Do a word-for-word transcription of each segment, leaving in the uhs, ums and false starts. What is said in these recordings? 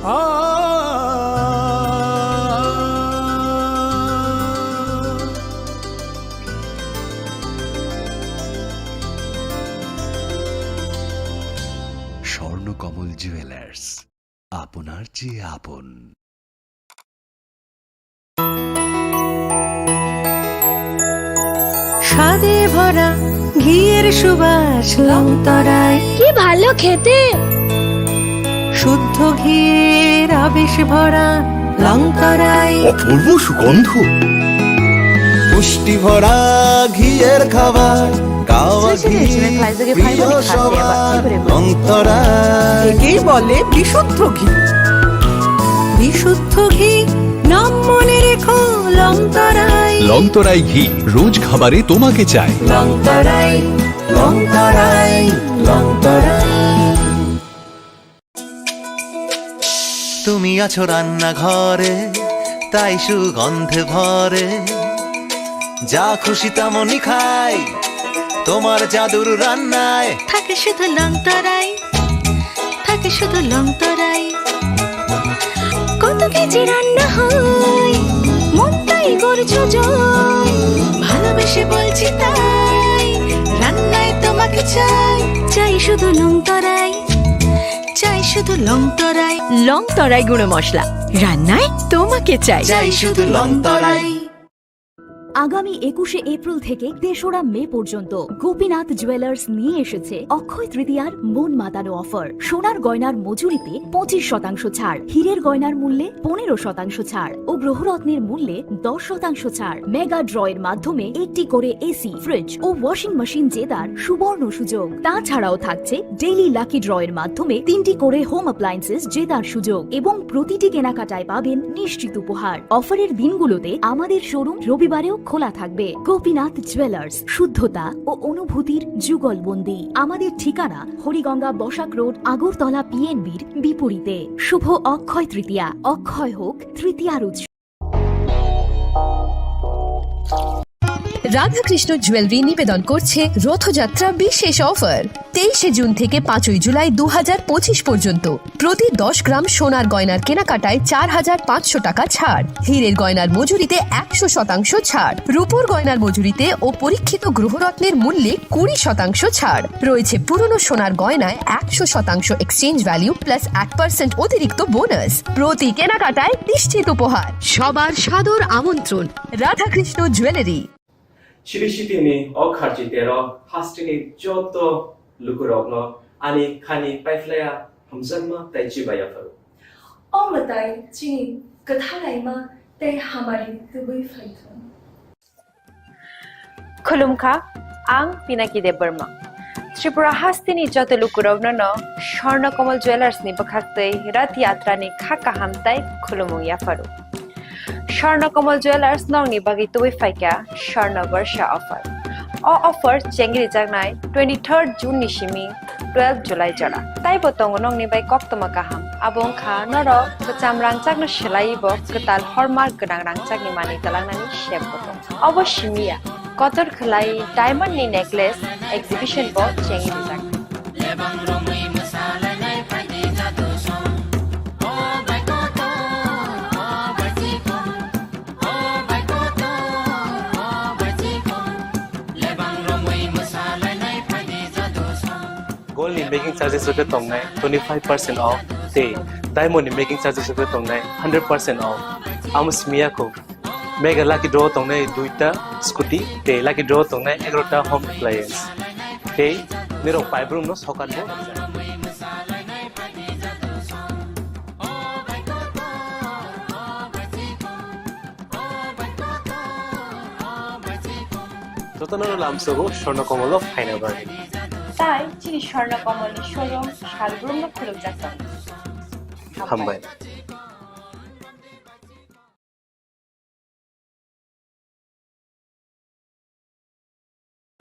Swarnakamal jewellers, আপনার চেয়ে আপন। স্বাদে ভরা ঘিয়ের সুবাস লংতরাই। কি ভালো খেতে। শুদ্ধ ঘিয়ের আবেশ ভরা লংতরাই। অপূর্ব সুগন্ধ। পুষ্টি ভরা ঘিয়ের খাবার, গাওয়া ঘি, প্রিয় সবার লংতরাই। একেই বলে বিশুদ্ধ ঘি। বিশুদ্ধ ঘি, নাম মনে রেখো লংতরাই। লংতরাই ঘি, রোজ খাবারে তোমাকে চাই। লংতরাই, লংতরাই, লংতরাই। তুমি আছো রান্নাঘরে, তাই সুগন্ধে ভরে। যা খুশি তেমনই খাই, তোমার জাদুর রান্নায়। থাকে শুধু লংতরাই, থাকে শুধু লংতরাই। কত কেজি রান্না হয়, মনটাই করছো জয়। ভালোবেসে বলছি তাই, রান্নায় তোমাকে চাই। চাই শুধু লংতরাই, চাই শুধু লংতরাই। লংতরাই গুঁড়ো মশলা, রান্নায় তোমাকে চাই। চাই শুধু লংতরাই। আগামী একুশে এপ্রিল থেকে তেসরা মে পর্যন্ত গোপীনাথ জুয়েলার্স নিয়ে এসেছে অক্ষয় তৃতীয়ার মন মাতানো অফার। সোনার গয়নার মজুরিতে পঁচিশ শতাংশ ছাড়, হীরের গয়নার মূল্যে পনেরো শতাংশ ছাড় ও গ্রহরত্নের মূল্যে দশ শতাংশ ছাড়। মেগা ড্রয়ের মাধ্যমে একটি করে এসি, ফ্রিজ ও ওয়াশিং মেশিন জেতার সুবর্ণ সুযোগ। তাছাড়াও থাকছে ডেইলি লাকি ড্রয়ের মাধ্যমে তিনটি করে হোম অ্যাপ্লায়েন্সেস জেতার সুযোগ এবং প্রতিটি কেনাকাটায় পাবেন নিশ্চিত উপহার। অফারের দিনগুলোতে আমাদের শোরুম রবিবারেও খোলা থাকবে। গোপীনাথ জুয়েলার্স, শুদ্ধতা ও অনুভূতির যুগলবন্দি। আমাদের ঠিকানা হরিগঙ্গা বসাক রোড, আগরতলা পিএনবির বিপরীতে। শুভ অক্ষয় তৃতীয়া, অক্ষয় হোক তৃতীয়ার উৎসব। রাধাকৃষ্ণ জুয়েলারি নিবেদন করছে রথযাত্রা বিশেষ অফার। তেইশে জুন থেকে পাঁচই জুলাই দু হাজার পঁচিশ পর্যন্ত প্রতি দশ গ্রাম সোনার গয়নার কেনাকাটায় চার হাজার পাঁচশো টাকা ছাড়, হীরের গয়নার মজুরিতে একশো শতাংশ ছাড়, রূপোর গয়নার মজুরিতে ও পরীক্ষিত গ্রহরত্নের মূল্যে কুড়ি শতাংশ ছাড়। রয়েছে পুরনো সোনার গয়নায় একশো শতাংশ এক্সচেঞ্জ ভ্যালু প্লাস এক পার্সেন্ট অতিরিক্ত বোনাস। প্রতি কেনাকাটায় নিশ্চিত উপহার। সবার সাদর আমন্ত্রণ Radhakrishna jewellery. Chini sitini o kharchi tero hasteni joto lukurokno ani khani paiphlaiya hamjakma tei chibai yapharo. O mwtai chini kwthalaima tei hamari tubui phaithung. Khulumkha, ang Pinaki Debbarma. Tripura hasteni joto lukurokno no Swarna Kamal Jewellers ni bwkhaktwi Rath Yatra ni kha kaham tei khulumung yapharo. Swarna Kamal Jewellers nokni bagwi tubui phaikha Swarna Barsha offer. O offer chengrijaknai twenty-third June ni simi twelve July jora. Taibo tongo nokni bai koktwma kaham. Abo wngkha norok kwcham rangchakno swlaiwi bo kwtal hallmark gwnang rangchakni manwi twlangnani sembo tongo. Obo simi ya, kotor khwlai diamond ni necklace exhibition bo chengrijaknai. Gold ni making charges rok khe tongnai twenty five percent off tei diamond ni making charges rok khe tongnai hundred percent off. Amo simi ya kho. Mega lucky draw tongnai duita scooty tei lucky draw tongnai egarota home appliance. Tei nirok paibrum no sokat bo. Jotono lamsogo Swarna Kamal o phaina bagwi. Tai chini Swarna Kamal ni showroom salbrum no khulumjak tongo. Hambai.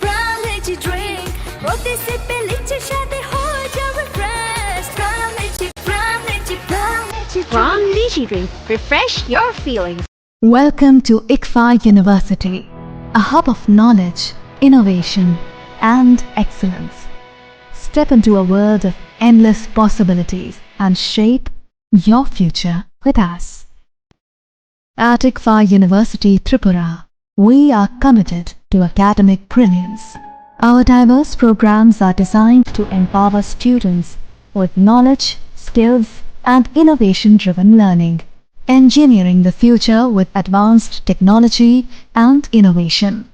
Brown Lychee Drink, প্রতি সিপে লিচির স্বাদে হয়ে যাবে fresh। Brown Lychee, Brown Lychee, Brown Lychee Drink। Brown Lychee Drink, refresh your feelings. Welcome to ICFAI University, a hub of knowledge, innovation, and excellence. Step into a world of endless possibilities and shape your future with us. At ICFAR University Tripura, we are committed to academic brilliance. Our diverse programs are designed to empower students with knowledge, skills, and innovation-driven learning, engineering the future with advanced technology and innovation,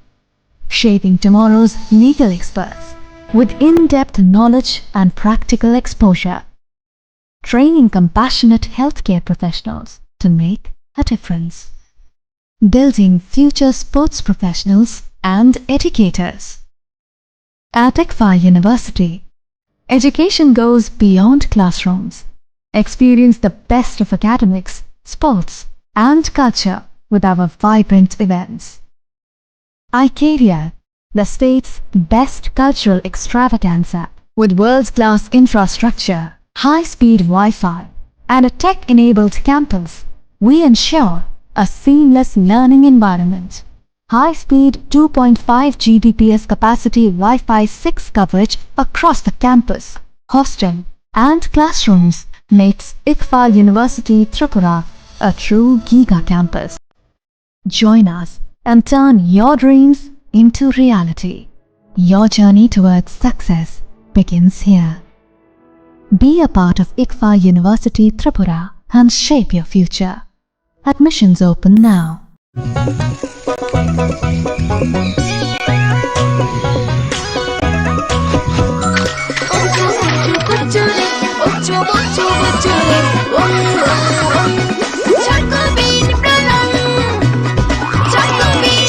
shaping tomorrow's legal experts with in-depth knowledge and practical exposure, training compassionate healthcare professionals to make a difference, building future sports professionals and educators. At ICFAR University, education goes beyond classrooms. Experience the best of academics, sports, and culture with our vibrant events. Icaria, the state's best cultural extravaganza. With world-class infrastructure, high-speed Wi-Fi, and a tech-enabled campus, we ensure a seamless learning environment. High-speed two point five G B P S capacity Wi-Fi six coverage across the campus, hostel, and classrooms makes ICFAR University Tripura a true giga campus. Join us and turn your dreams into reality. Your journey towards success begins here. Be a part of ICFAR University Tripura and shape your future. Admissions open now.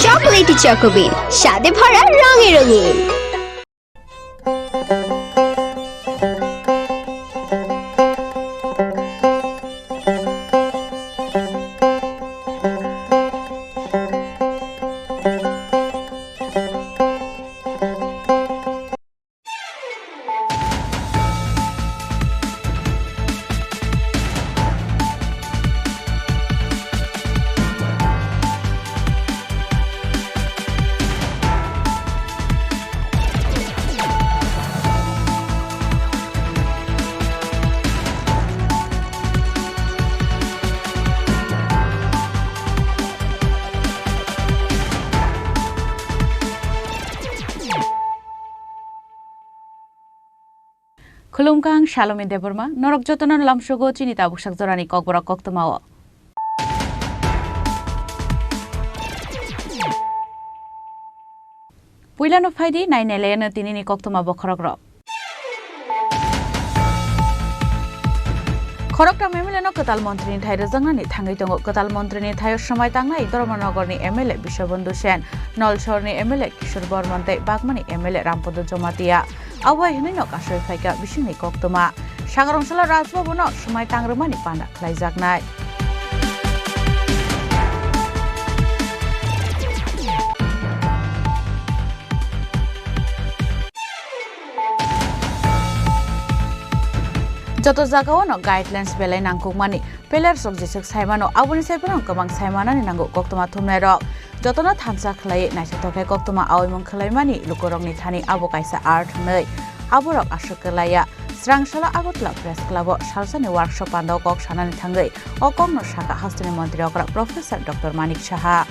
Chocolatey Choco Bean, স্বাদে ভরা রঙে রঙিন। Khulumkha, ang Salomi Debbarma, norok jotono lamsogo chini tabuksak jorani kokborok koktwmao. Puilano phaidi, nainailaino tinini koktwma bokhorokrok. Khoroktham M L A no kwtal montrini thai rwjaknani thangwi tongo. Kwtal montrini thaio swmai tangnai Dharmanagorni M L A Biswabandhu Sen, Nolsorni M L A Kishore Bormon tei Bagmani M L A Rampada Jamatia. Abo hai hwnwi no kasui phaikha bisingni koktwma. Sangrong salo Raj Bhavan no swmai tang rwmani panda khlaijaknai. Joto jagao no guidelines belai nangkukmani. Players rok jeswk saimano, aboni sai phano kwbang saimanani nango koktwma thumnairok. Jotono thansa khlaiwi naithothok khe koktwma aoimung khlaimani lukurokni thani abo kaisa art hwnwi aborok aswk kwlaiya. Swrang salo Agartala Press Club o salsani workshop pandao kok sanani thangwi o kokno sakha hasteni montri okra Professor Doctor Manik Saha.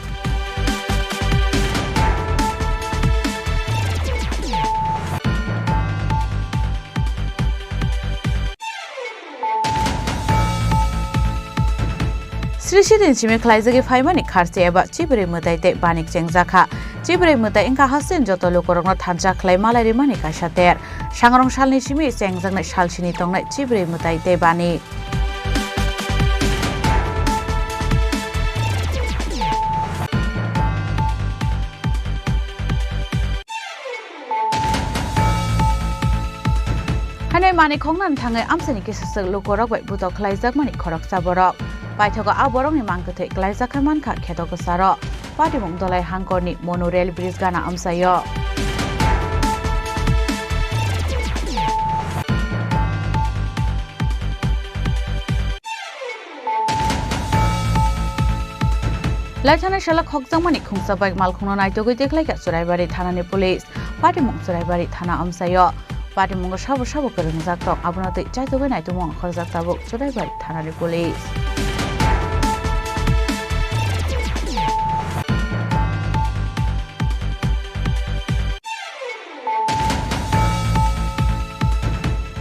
Sri Siti ni simi khlaijagwi phaimani kharchi eba chibrwi mwtai tei banik chengjakha. Chibrwi mwtai wngkha hasteni joto lukurokno thansa khlai malai rimani kaisa ter. Sangrong salni simi chengjaknai salsini tongnai chibrwi mwtai tei banik. Hainai manwi khoknani thangwi amchaini kisaswk lukurok bai butok khlaijakmani khoroksa borok. Paithago a borokni mang kwthwi klaijak khe mankha kheto kwcharo. Patimung Dolai Hangkorni Mono Rail Bridge gana amchaio. Laithanai salo khokjakmani khungsa bai malkhungno naitugwi tikhlaikha Churaibari thanani police. Patimung Churaibari thana amchaio. Patimungo sabo sabo kwrwngjak tong, abono twi chaitugwi naitukmung khorjak tabuk Chudaibai thanani police.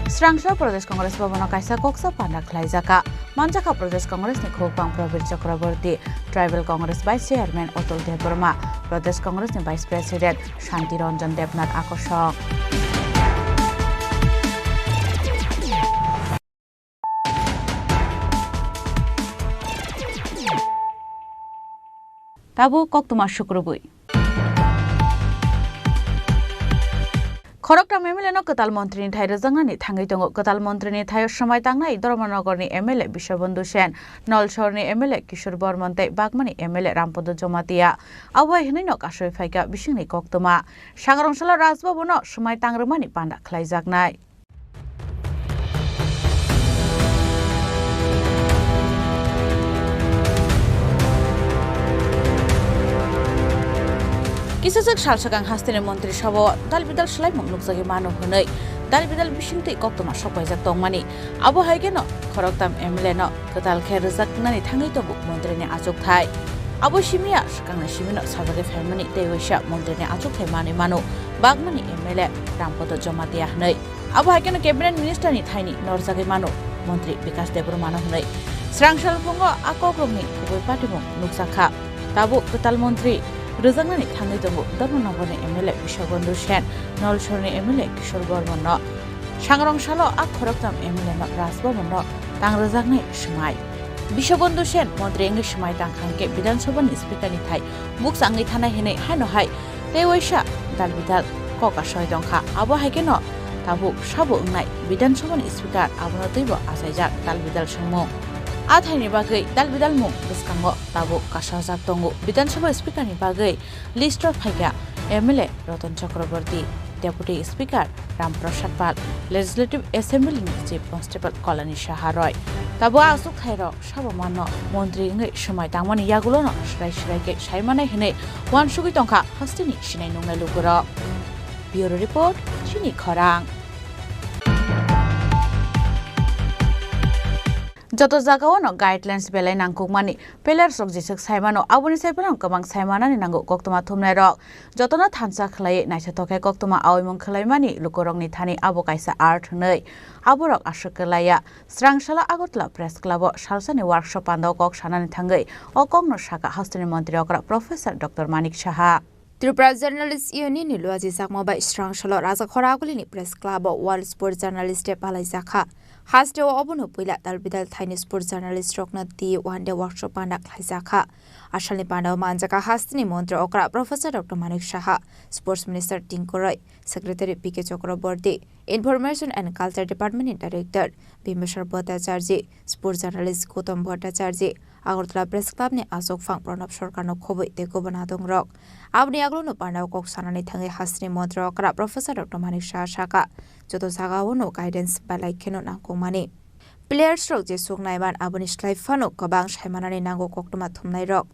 Srangsa Pradesh Congress Bhavan-o kaisa koksa panda khlaijak kha. Manjakha Pradesh Congress ni khukbang Prabir Chakraborty, Tribal Congress Vice Chairman Atul Debbarma, Pradesh Congress ni Vice President Shanti Ranjan Debnath Akosong. Tabuk koktwma sukrubwi. Khoroktham M L A no kwtal montri ni thai rwjaknani thangwi tongo. Kwtal montri ni thaio swmai tangnai Dharmanagar ni M L A Biswabandhu Sen, Nalsor ni M L A Kishore Barman tei Bagma ni M L A Rampada Jamatia. Abo hai hwnwi no kasui phaikha bisingni koktwma. Sangrong salo Raj Bhavan no swmai tangrwmani panda khlaijaknai. Kisaswk sal swkang hasteni montri sabha-o dal bidal swlaimung nukjagwi mano hwnwi dal bidal bisingtwi koktwma sokpaijak tongmani. Abo hai kheno khoroktham M L A no kwtal khe rwjaknani thangwi tongo montri ni achukthai. Abo simi ya swkangni simi no sajagwi phaimani tei waisa montri ni achukthai manwi mano Bagma ni M L A Rampada Jamatia hwnwi. Abo hai kheno cabinet minister ni thai ni norjagwi mano montri Bikash Debbarma no hwnwi. Srangsa phungo a kokrok ni kubui patimung nukjak kha. Tabuk kwtal montri rwjaknani thangwi tongo Dharmanagar ni M L A Biswabandhu Sen, Nalsor ni M L A Kishore Barman no. Sangrong salo a khoroktham M L A no Raj Bhavan no tang rwjaknai swmai. Biswabandhu Sen montri wngwi swmai tang kha hwnkhe Bidhan Sabha ni speaker ni thai bukcha wngwi thanai hwnwi haino hai tei waisa dal bidal kok asoi tong kha. Abo hai kheno tabuk sabo wngnai Bidhan Sabha ni speaker abono twibo achaijak dal bidal swngmung. A thaini bagwi dal bidal mung bwskango tabuk kasajak tongo. Bidhan Sabha speaker ni bagwi list o phaikha M L A Ratan Chakraborty, Deputy Speaker Ram Prasad Pal, Legislative Assembly ni Chief Constable Kalani Saha roi. Tabuk achukthai rok sabo mano montri wngwi swmai tangmani yagulo no swrai swrai khe sai manai hwnwi uansugwi tongkha hasteni sinai nungnai lukurok. Bureau Report, Chini Khorang. Joto jagao no guidelines belai nangkukmani players rok jeswk saimano, aboni sai phano kwbang saimanani nango koktwma thumnai rok. Jotono thansa khlaiwi naithothok khe koktwma aoimung khlaimani lukurokni thani abo kaisa art hwnwi aborok aswk kwlaiya. Srang salo Agartala Press Club o salsani workshop pandao kok sanani thangwi o kokno sakha hasteni montri okra Professor Doctor Manik Saha. Tripura Journalist Union ni luaji sakma bai srang salo Raja Khoraguli ni Press Club o World Sports Journalist Day palaijakha. Hasteo obono puila dal bidal thaini sports journalist rokno twi one day workshop panda khlaijakha. Asalni pandao manjakha hasteni montri okra Professor Doctor Manik Saha, Sports Minister Tinku Roy, Secretary P K Chakraborty, Information and Culture Department ni Director Bimbasar Bhattacharjee, Sports Journalist Gautam Bhattacharjee, Agartala Press Club ni achukphang Pranab Sarkar no khobwi tei kubun adong rok. Aboni yagulo no pandao kok sanani thangwi hasteni montri okra Professor Doctor Manik Saha sakha, joto jagao no guidance belai kheno nangkukmani. Players rok jeswk naiman aboni slai phano kwbang saimanani nango koktwma thumnai rok.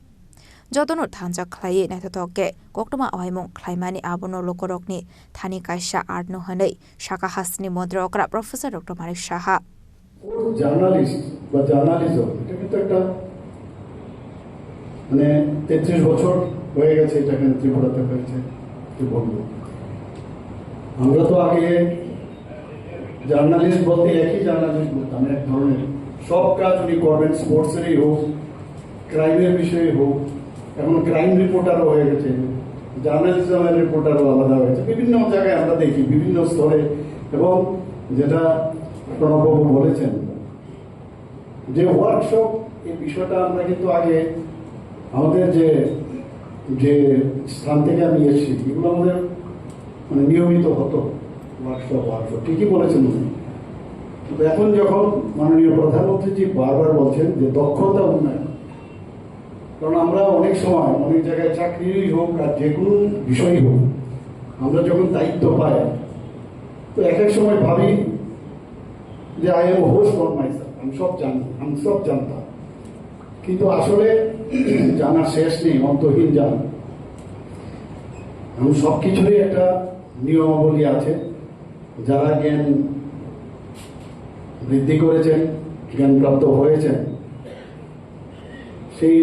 Jotono thansa khlaiwi naithothok khe koktwma aoimung khlaimani abono lukurokni thani kaisa art no hwnwi sakha hasteni montri okra Professor Doctor Manik Saha. Journalist বা জার্নালিজম এটা কিন্তু একটা মানে তেত্রিশ বছর হয়ে গেছে এটা এখানে ত্রিপুরাতে হয়েছে। কি বলবো, আমরা তো আগে জার্নালিস্ট বলতে একই জার্নালিস্ট বলতাম, এক ধরনের সব কাজ উনি করবেন, স্পোর্টসেরই হোক, ক্রাইমের বিষয়ে হোক, এখন ক্রাইম রিপোর্টারও হয়ে গেছে, জার্নালিজমের রিপোর্টারও আলাদা হয়েছে। বিভিন্ন জায়গায় আমরা দেখি, বিভিন্ন স্তরে। এবং যেটা প্রণববাবু বলেছেন, যে ওয়ার্কশপ, এই বিষয়টা আমরা কিন্তু আগে আমাদের যে, যে স্থান থেকে আমি এসেছি, এগুলো আমাদের মানে নিয়মিত হতো ওয়ার্কশপ, ওয়ার্কশপ, ঠিকই বলেছেন উনি। কিন্তু এখন যখন মাননীয় প্রধানমন্ত্রীজি বারবার বলছেন যে দক্ষতা উন্নয়ন, কারণ আমরা অনেক সময় অনেক জায়গায় চাকরিই হোক আর যে কোনো বিষয়ই হোক, আমরা যখন দায়িত্ব পাই, তো এক এক সময় ভাবি যে I am a host for myself, আমি সব জানি, আমি সব জানতাম। কিন্তু আসলে জানার শেষ নেই, অন্তহীন জান। এবং সব কিছুরই একটা নিয়মাবলী আছে। যারা জ্ঞান বৃদ্ধি করেছেন, জ্ঞানপ্রাপ্ত হয়েছেন, সেই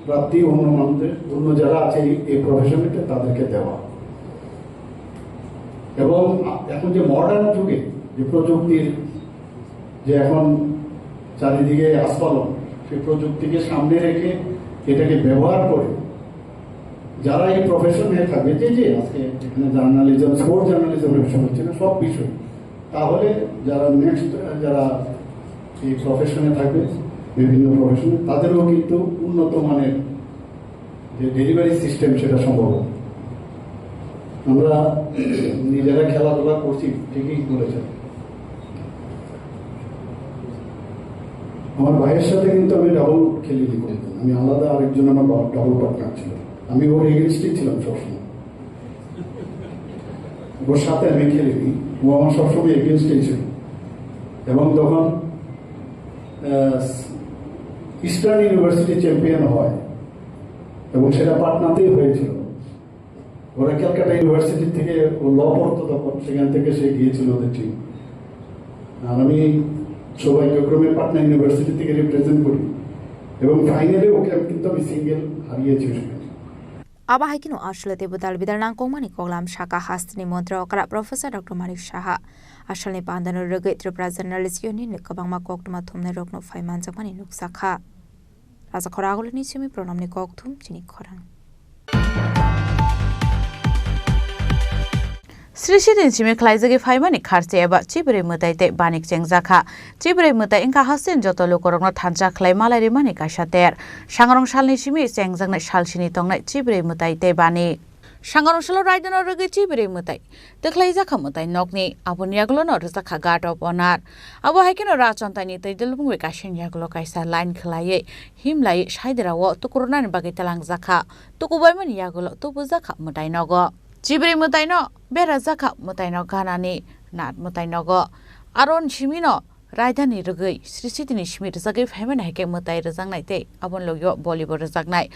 প্রাপ্তি অন্য মানুষদের, অন্য যারা আছে এই, এই প্রফেশনেতে তাদেরকে দেওয়া। এবং এখন যে মডার্ন যুগে যে প্রযুক্তির যে এখন চারিদিকে আস্ফালন, সেই প্রযুক্তিকে সামনে রেখে এটাকে ব্যবহার করে যারা এই প্রফেশনে থাকবে, যে যে আজকে এখানে জার্নালিজম, স্পোর্টস জার্নালিজম প্রফেশন হচ্ছে না, সব বিষয়ে, তাহলে যারা নেক্সট, যারা এই প্রফেশনে থাকবে, বিভিন্ন প্রফেশনে, তাদেরও কিন্তু উন্নত মানের যে ডেলিভারি সিস্টেম, সেটা সম্ভব হবে। আমরা নিজেরা খেলাধুলা করছি, ঠিকই বলেছেন। আমার ভাইয়ের সাথে কিন্তু আমি ডাবল খেলিনি কোনোদিন। আমি আলাদা, আরেকজন আমার ডাবল পার্টনার ছিল। আমি ওর এগেনস্টে ছিলাম সবসময়। ওর সাথে আমি খেলিনি, ও আমার সবসময় এগেনস্টে ছিল। এবং তখন ইস্টার্ন ইউনিভার্সিটি চ্যাম্পিয়ন হয়, এবং সেটা পাটনাতেই হয়েছিল। ওরা ক্যালকাটা ইউনিভার্সিটি থেকে, ও ল পড়তো তখন, সেখান থেকে সে গিয়েছিল ওদের টিম। আর আমি সৌভাগ্যক্রমে পাটনা ইউনিভার্সিটি থেকে রিপ্রেজেন্ট করি, এবং ফাইনালে ওকে কিন্তু আমি সিঙ্গেল হারিয়েছি ওখানে। Abo hai kheno aswle teibo dal bidal nangkukmani koklam sakha hasteni montri okra Professor Doctor Manik Saha. Asalni pandano rwgwi Tripura Journalist Union ni kwbangma koktwma thumnairokno phai manjakmani nukjakha. Raja Khoragulini simi Pranamni kokthum chini khorang. Sri Siti ni simi khlaijagwi phaimani kharchi eba chibrwi mwtai tei bani chengjakha. Chibrwi mwtai wngkha hasteni joto lukurokno thansa khlai malai rimani kaisa ter. Sangrong salni simi chengjaknai salsini tongnai chibrwi mwtai tei bani. Sangrong salo raidano rwgwi chibrwi mwtai. Twkhlaijakha mwtai nokni, aboni yagulono rwjakha God of Honor. Abo hai kheno Rachontaini tei Delbungwi kaisani yagulo kaisa line khwlaiwi himlai saidirao tukurunani bagwi twlangjakha. Tukubaimani yagulo tubujakha mwtai nogo. Chibrwi mwtaino berajakha mwtaino ganani nat mwtai nogo. Aron simino raidani rwgwi Sri Sitini simi rwjagwi phaimani hai khe mwtai rwjaknai tei aboni logio bolibo rwjaknai.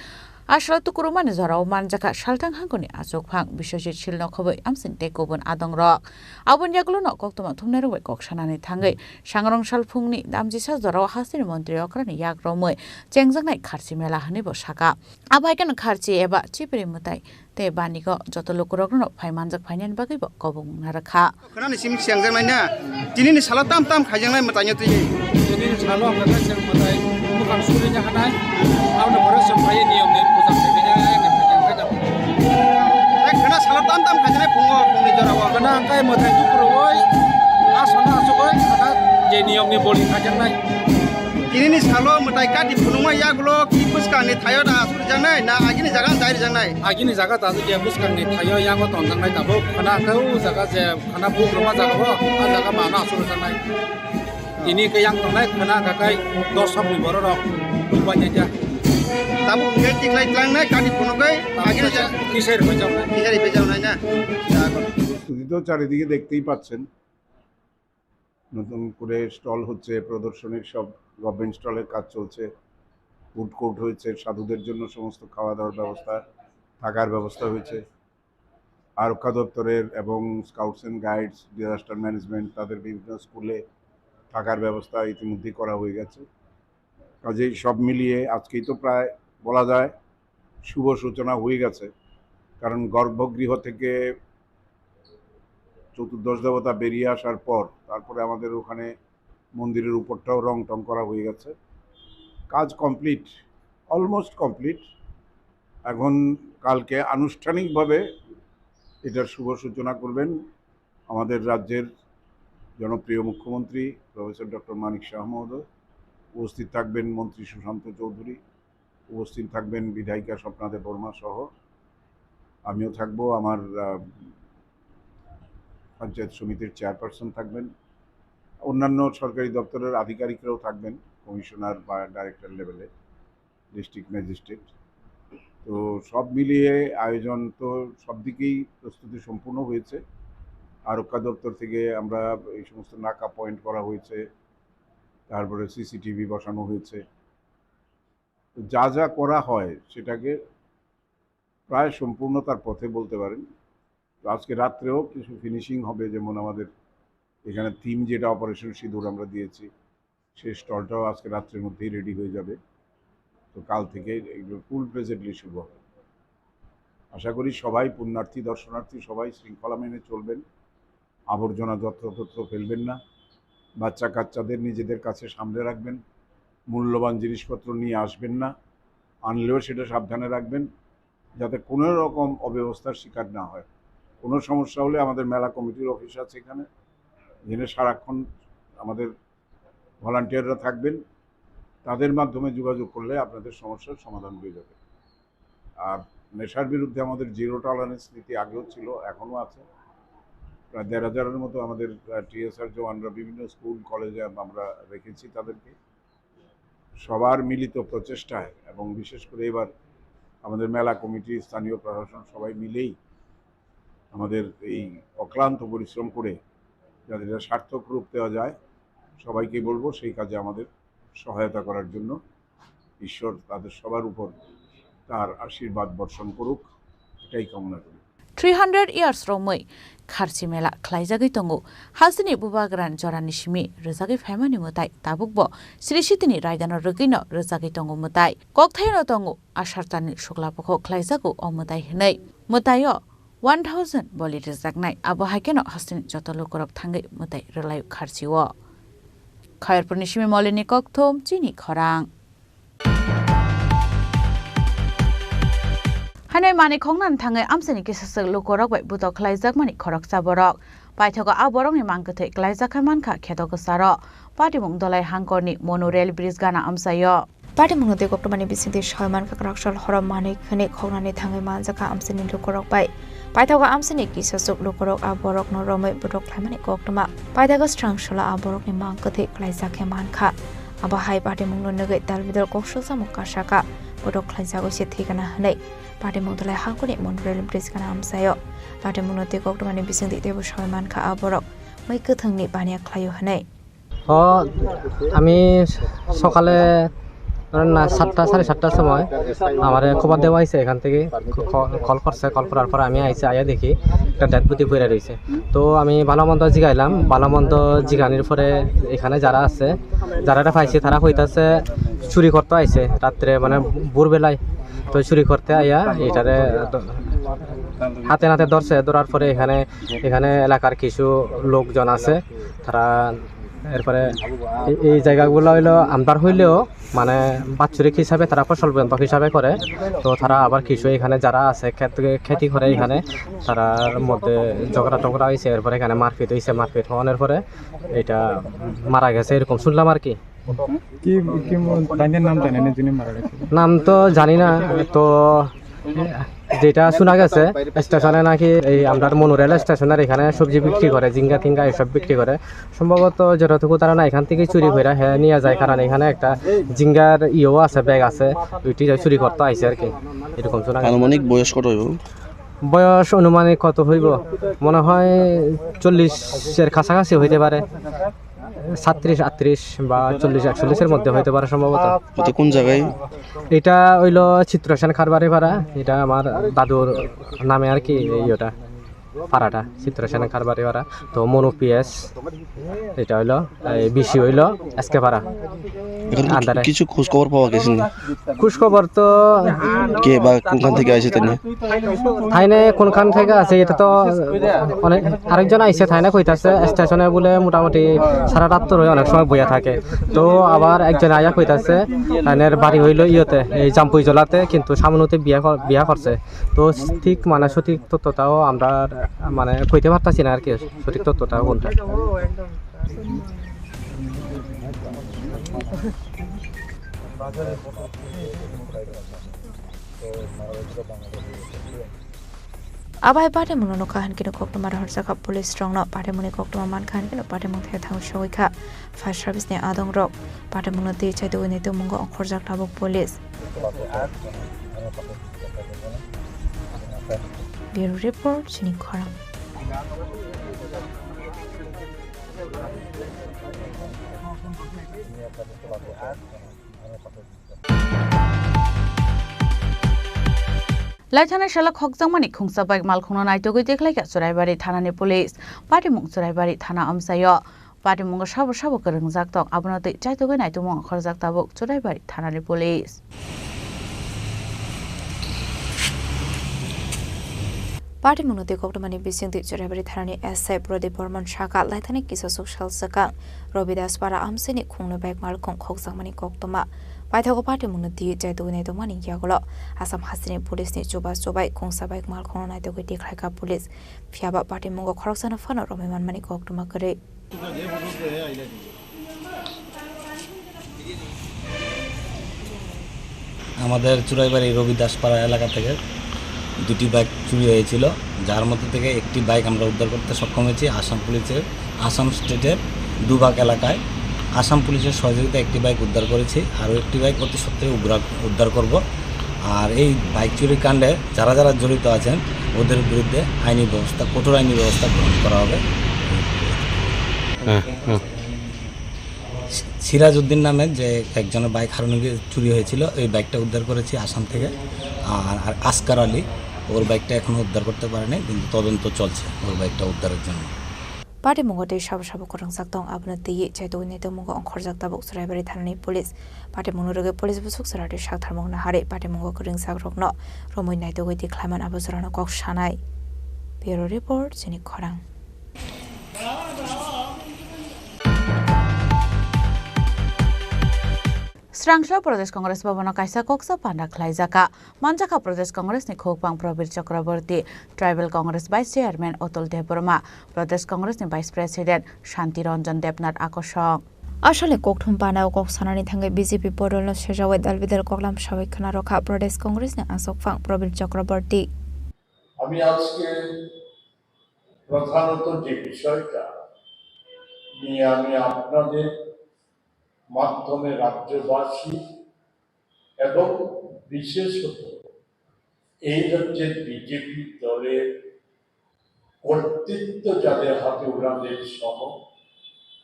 Aswla tukurumani jorao manjakha salthang hangkoni achukphang Biswajit Silno khobwi amsing tei kubun adongrok. Aboni yagulono koktwma thumnairok bai kok sanani thangwi sangrong salphungni damjisa jorao hasteni montri okrani yak romwi chengjaknai kharchi mela hwnwibo sakha. Abo hai kheno kharchi eba chibrwi mwtai tei banigo joto lukurokno phai manjak phainani bagwibo kobong narwkha. Khwnani simi chengjaknai na, tinini salo tam tam khaijaknai mwtaino twi. Tinini salo hwnkha khe chwng mwtai bwkhak surina hanai, aboni pore chwng phaiwi niyomni puja khaikhe ya, ya, ya, ya, ya. Tei khwna salo tam tam khaijaknai phungo, phungni jorao. Khwna hwnkhe mwtai tukurogwi, aswkno asugwi, khwna je niyomni boli khaijaknai. Tinini salo mwtai kati phunukma yagulo ki bwskangni thaio da asuk rijaknai, na agini jaga dai rijaknai? Agini jaga da je bwskangni thaio yango tonjaknai tabuk, khwna hwnkhe o jaga je khwna bugruma jaga o, a jaga mano asuk rijaknai. Tini khe yang tongnai khwna hwnkhe kai dorsokni bororok bubainai kha. Tabuk hwnkhe tikhlai tlangnai kati phunukgwi agini jaga kisai rwbai jawnai. Kisai rwbai jawnai na? Jago. পরিস্থিতি তো চারিদিকে দেখতেই পাচ্ছেন। নতুন করে স্টল হচ্ছে, প্রদর্শনীর সব গভর্নমেন্ট স্টলের কাজ চলছে, ফুড কোর্ট হয়েছে, সাধুদের জন্য সমস্ত খাওয়া দাওয়ার ব্যবস্থা, থাকার ব্যবস্থা হয়েছে। আরক্ষা দপ্তরের এবং scouts and guides, disaster management, তাদের বিভিন্ন স্কুলে থাকার ব্যবস্থা ইতিমধ্যেই করা হয়ে গেছে। কাজেই সব মিলিয়ে আজকেই তো প্রায় বলা যায় শুভ সূচনা হয়ে গেছে, কারণ গর্ভগৃহ থেকে চতুর্দশ দেবতা বেরিয়ে আসার পর তারপরে আমাদের ওখানে মন্দিরের উপরটাও রং টং করা হয়ে গেছে। কাজ কমপ্লিট, অলমোস্ট কমপ্লিট। এখন কালকে আনুষ্ঠানিকভাবে এটার শুভ সূচনা করবেন আমাদের রাজ্যের জনপ্রিয় মুখ্যমন্ত্রী প্রফেসর ডক্টর মানিক সাহা মহোদয়। উপস্থিত থাকবেন মন্ত্রী সুশান্ত চৌধুরী, উপস্থিত থাকবেন বিধায়িকা স্বপ্না দেববর্মা সহ। আমিও থাকবো, আমার, আহ, পঞ্চায়েত সমিতির চেয়ারপারসন থাকবেন, অন্যান্য সরকারি দপ্তরের আধিকারিকরাও থাকবেন, কমিশনার বা ডাইরেক্টর লেভেলে, ডিস্ট্রিক্ট ম্যাজিস্ট্রেট। তো সব মিলিয়ে আয়োজন তো সব দিকেই প্রস্তুতি সম্পূর্ণ হয়েছে। আরক্ষা দপ্তর থেকে আমরা এই সমস্ত নাকা পয়েন্ট করা হয়েছে, তারপরে সিসিটিভি বসানো হয়েছে। তো যা যা করা হয় সেটাকে প্রায় সম্পূর্ণতার পথে বলতে পারেন। তো আজকে রাত্রেও কিছু ফিনিশিং হবে, যেমন আমাদের এখানে থিম যেটা অপারেশন সিঁদুর আমরা দিয়েছি, সেই স্টলটাও আজকে রাত্রের মধ্যেই রেডি হয়ে যাবে। তো কাল থেকে এগুলো ফুল ফ্লেজেডলি শুরু হবে। আশা করি সবাই, পুণ্যার্থী, দর্শনার্থী সবাই শৃঙ্খলা মেনে চলবেন, আবর্জনা যত্রতত্র ফেলবেন না, বাচ্চা কাচ্চাদের নিজেদের কাছে সামনে রাখবেন, মূল্যবান জিনিসপত্র নিয়ে আসবেন না, আনলেও সেটা সাবধানে রাখবেন, যাতে কোনো রকম অব্যবস্থার শিকার না হয়। কোনো সমস্যা হলে আমাদের মেলা কমিটির অফিস আছে এখানে, এখানে সারাক্ষণ আমাদের ভলান্টিয়াররা থাকবেন, তাদের মাধ্যমে যোগাযোগ করলে আপনাদের সমস্যার সমাধান হয়ে যাবে। আর নেশার বিরুদ্ধে আমাদের জিরো টলারেন্স নীতি আগেও ছিল, এখনও আছে। প্রায় দেড় হাজারের মতো আমাদের, আহ, টিএসআর জওয়ানরা বিভিন্ন স্কুল, কলেজে আম-, আমরা রেখেছি তাদেরকে। সবার মিলিত প্রচেষ্টায় এবং বিশেষ করে এবার আমাদের মেলা কমিটি, স্থানীয় প্রশাসন সবাই মিলেই আমাদের এই অক্লান্ত পরিশ্রম করে যাতে এটা সার্থক রূপ দেওয়া যায়, সবাইকে বলবো সেই কাজে আমাদের সহায়তা করার জন্য। ঈশ্বর তাদের সবার উপর তার আশীর্বাদ বর্ষণ করুক, এটাই কামনা করি। Three hundred years romwi kharchi mela khlaijagwi tongo. Hasteni bubagra jorani simi rwjagwi phaimani mwtai tabukbo Sri Sitini raidano rwgwino rwjagwi tongo mwtai. Kokthaino tongo asartani sukla bokho khlaijago o mwtai hwnwi. Mwtaio one thousand boli rwjaknai. Abo hai kheno hasteni joto lukurok thangwi mwtai rwlaio kharchio. Khairpurni simi Molini kokthum chini khorang. Hainai manwi khoknani thangwi amchaini kisaswk lukurok bai butok khlaijakmani khoroksa borok. Paithago a borokni mang kwthwi klaijak khe mankha kheto kwcharo. Patimung Dolai Hangkorni Mono Rail Bridge gana amchaio. Patimungno tei koktwmani bisingtwi soi mankha kwraksal horo manwi khwnwi khoknani thangwi manjakha amchaini lukurok bai. Paithago amchaini kisaswk lukurok a borokno romwi butok khlaimani koktwma. Paithago srang solo a borokni mang kwthwi klaijak khe mankha. Abo hai patimungno nugwi dalbidal kok suksamung kasaka, botok khlaijagwi se thwigana hwnwi patimung Dolai Hangkorni Mono Rail Bridge gana amchaio. Patimungno twi koktwmani bisingtwi teibo soi mankha a borok mui kwthwngni baniya khlaio hwnwi. ও, আমি সকালে, ধরেন না, সাতটা, সাড়ে সাতটার সময় আমারে খবর দেওয়া হয়েছে এখান থেকে, ক-, ক-, কল করছে, কল করার পর আমি আইছি, আইয়া দেখি একটা ডেড বডি পড়ে রয়েছে। তো আমি ভালো মন্দ জিগাইলাম, ভালো মন্দ জিগানির পরে এখানে যারা আছে, যারা এটা পাইছে, তারা কইতাছে চুরি করতে আইছে রাত্রে, মানে ভোরবেলায়। তো চুরি করতে আইয়া এটারে দ-, হাতে নাতে ধরছে, ধরার পরে এখানে, এখানে এলাকার কিছু লোকজন আছে, তারা এরপরে এই, এই জায়গাগুলো হইলো আমদার হইলেও মানে বাৎসরিক হিসাবে তারা ফসল বন্ধক হিসাবে করে। তো তারা আবার কিছু এখানে যারা আছে খেত, খেতি করে এখানে, তারার মধ্যে ঝগড়া টগড়া হয়েছে, এরপরে এখানে মারপিট হয়েছে। মারপিট হওয়ানোর পরে এটা মারা গেছে, এরকম শুনলাম আর কি। কি, কি ম-, তাইনের নাম জানেন যিনি মারা গেছে? নাম তো জানি না, তো যেটা শোনা গেছে, স্টেশনে নাকি এই আমরার মনো রেল স্টেশনের এখানে সবজি বিক্রি করে, ঝিঙ্গা টিঙ্গা এসব বিক্রি করে। সম্ভবত যতটুকু ধারণা এখান থেকে চুরি করে হে নিয়ে যায়, কারণ এখানে একটা ঝিঙ্গার ইয়েও আছে, ব্যাগ আছে, ওইটি চুরি করতে আইছে আর কি, এরকম শোনা গেছে। আনুমানিক বয়স কত হইব? বয়স আনুমানিক কত হইব? মনে হয় চল্লিশের কাছাকাছি হইতে পারে। সাতত্রিশ, আটত্রিশ বা চল্লিশ, একচল্লিশের মধ্যে হইতে পারে সম্ভবত। এটা কোন জায়গায়? এটা হইলো চিত্রসেন খারবারি পাড়া, এটা আমার দাদুর নামে আর কি, এই ওটা পাড়াটা, চিত্রসেন খারবারি পাড়া। তো মনু পিএস, এটা হইলো, এই বিসি হইলো এসকে পাড়া। এখন কি আন্ডারে। কিছু খোঁজ খবর পাওয়া গেছে নি? খোঁজ খবর তো কে বা কোনখান থেকে আইছে তাই নিয়ে? থাইনে কোনখান থেকে আছে, এটা তো অনেক, আরেকজন আইছে, থাইনে কইতাছে স্টেশনে বলে মোটামুটি সারা রাত তো রয়ে অনেক সময় বইয়া থাকে। তো আবার একজন আয়া কইতাছে, থাইনের বাড়ি হইলো ইয়েতে, এই জাম্পুই জলাতে, কিন্তু সামনেতে বিয়া কর-, বিয়া করছে। তো ঠিক মানে সঠিক তথ্যটাও আমরা মানে কইতে পারতাছি না আর কি, সঠিক তথ্যটাও কোনটা। Abai patimungno nukha hinkhe koktwma rohorjakha police rokno, patimungni koktwma mankha hinkhe patimung thai thangwi sogwi kha fire service ni adong rok. Patimungno twi chai tugwi nai tongmungo ongkhorjak tabuk police. Bureau report, Chini Khorang. Laithana salo khokjakmani khungsa bike malkhungno naitugwi tikhlaikha Churaibari thanani police. Patimung Churaibari thana amchaio. Patimungo sabo sabo kwrwngjak tong, abono twi chaitugwi naitukmung khorjak tabuk Churaibari thanani police. Patimungno twi koktwmani bisingtwi Churaibari thanani S I Prodip Bormon saka laithani kisa suk sal swkang Robidas para amchaini khungni bike malkhung khokjakmani koktwma. Paithago patimungno twi chaitugwi naitukmani yagulo Assam hasteni police ni chuba chubai khungsa bike malkhungno naitugwi tikhlaikha police. Phiyaba patimungo khoroksano phano romwi manmani koktwma kwrwi. আমাদের চুরাইবাড়ি রবি দাসপাড়া এলাকা থেকে দুটি বাইক চুরি হয়েছিল, যার মধ্যে থেকে একটি বাইক আমরা উদ্ধার করতে সক্ষম হয়েছি আসাম পুলিশের, আসাম স্টেটের ডুবাক এলাকায়। আসাম পুলিশের সহযোগিতায় একটি বাইক উদ্ধার করেছি, আরও একটি বাইক অতি সত্বরে উদ্ধার উদ্ধার করব। আর এই বাইক চুরির কাণ্ডে যারা যারা জড়িত আছেন, ওদের বিরুদ্ধে আইনি ব্যবস্থা, কঠোর আইনি ব্যবস্থা গ্রহণ করা হবে। হ্যাঁ, হ্যাঁ। সিরাজউদ্দিন নামে যে একজনের বাইক হারানো গিয়ে চুরি হয়েছিল, এই বাইকটা উদ্ধার করেছি আসাম থেকে। আর আর আসকার আলী, ওর বাইকটা এখনো উদ্ধার করতে পারেনি, কিন্তু তদন্ত চলছে ওর বাইকটা উদ্ধারের জন্য। Patimungo tei sabo sabo kwrwngjak tong, abono twiwi chaitugwi naitukmungo ongkhorjak tabuk Churaibari thanani police. Patimungno rwgwi police bwswk chwrairok saktharmung naharwi patimungo kwrwngjak rokno romwi naitugwi tikhlaiman abo chwrairokno kok sanai. Bureau Report, Chini Khorang. Srangso Pradesh Congress Bhavan-o kaisa koksa panda khlaijak kha. Manjakha Pradesh Congress ni khukbang Prabir Chakraborty, Tribal Congress Vice Chairman Atul Debbarma, Pradesh Congress ni Vice President Shanti Ranjan Debnath Akosong. Asalni kokthum panda-o kok sanani thangwi B J P bodolno sejawi dalbidal koklam sawi khna rwkha Pradesh Congress ni asokphang Prabir Chakraborty. আমি আজকে প্রধানত যে বিষয়টা নিয়ে আমি আপনাদের মাধ্যমে রাজ্যবাসী এবং বিশেষত এই রাজ্যের বিজেপি দলের কর্তৃত্ব যাদের হাতে ওনাদের সহ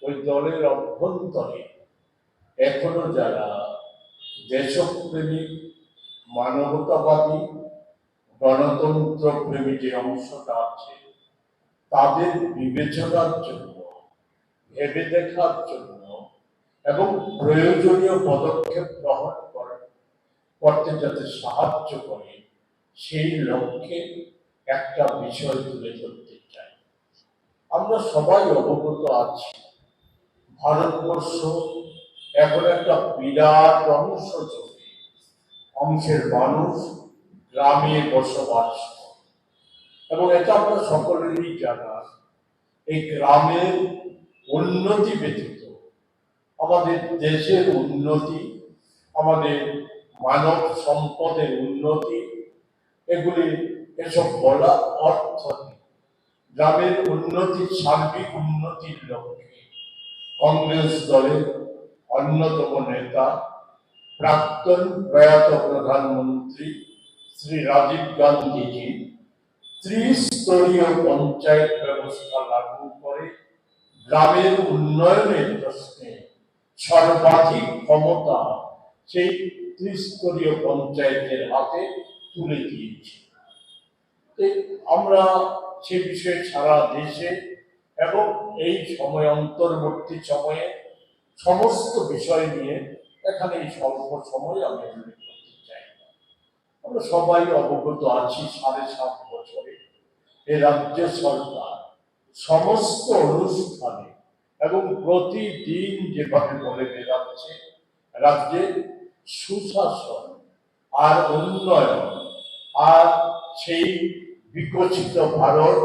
ওই দলের অভ্যন্তরে এখনো যারা দেশপ্রেমিক, মানবতাবাদী, গণতন্ত্র প্রেমী যে অংশটা আছে তাদের বিবেচনার জন্য, ভেবে দেখার জন্য এবং প্রয়োজনীয় পদক্ষেপ গ্রহণ করে করতে যাতে সাহায্য করে সেই লক্ষ্যে একটা বিষয় তুলে ধরতে চাই। আমরা সবাই অবগত আছি ভারতবর্ষ এখন একটা বিরাট অংশ জুড়ে অংশের মানুষ গ্রামে বসবাস করে এবং এটা আমরা সকলেরই জানা। এই গ্রামের উন্নতি ব্যতীত আমাদের দেশের উন্নতি, আমাদের মানব সম্পদের উন্নতি, এগুলি এসব বলা অর্থ নেই। গ্রামের উন্নতি, সার্বিক উন্নতির লক্ষ্যে কংগ্রেস দলের অন্যতম নেতা প্রাক্তন প্রয়াত প্রধানমন্ত্রী শ্রী রাজীব গান্ধীজি ত্রিস্তরীয় পঞ্চায়েত ব্যবস্থা লাগু করে গ্রামের উন্নয়নের প্রশ্নে সর্বাধিক ক্ষমতা সেই ত্রিস্তরীয় পঞ্চায়েতের হাতে তুলে দিয়েছে। আমরা সে বিষয়ে সারা দেশে এবং এই সময় অন্তর্বর্তী সময়ে সমস্ত বিষয় নিয়ে এখানে এই স্বল্প সময়ে আমি উল্লেখ করতে চাই। আমরা সবাই অবগত আছি সাড়ে সাত বছরে এ রাজ্য সরকার সমস্ত অনুষ্ঠানে এবং প্রতিদিন যেভাবে বলে বেড়াচ্ছে রাজ্যে সুশাসন আর উন্নয়ন আর সেই বিকশিত ভারত,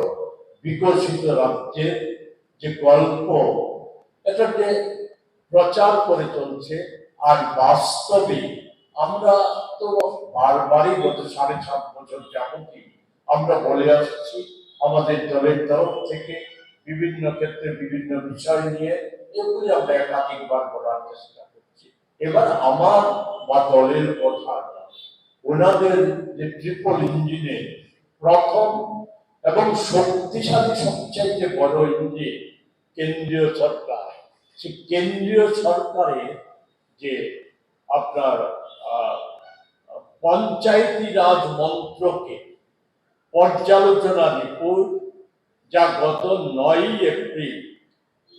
বিকশিত রাজ্যের যে গল্প, এটা যে প্রচার করে চলছে। আর বাস্তবে আমরা তো বারবারই গত সাড়ে সাত বছর যাবতই আমরা বলে আসছি, আমাদের দলের তরফ থেকে বিভিন্ন ক্ষেত্রে বিভিন্ন বিষয় নিয়ে এগুলি আমরা একাধিকবার বলার চেষ্টা করছি। এবার আমার বা দলের কথা নয়, ওনাদের যে ট্রিপল ইঞ্জিনের প্রথম এবং শক্তিশালী সবচাইতে বড় ইঞ্জিন কেন্দ্রীয় সরকার, সেই কেন্দ্রীয় সরকারের যে আপনার আহ, পঞ্চায়েতি রাজ মন্ত্রকে পর্যালোচনা রিপোর্ট, যা গত নয়ই এপ্রিল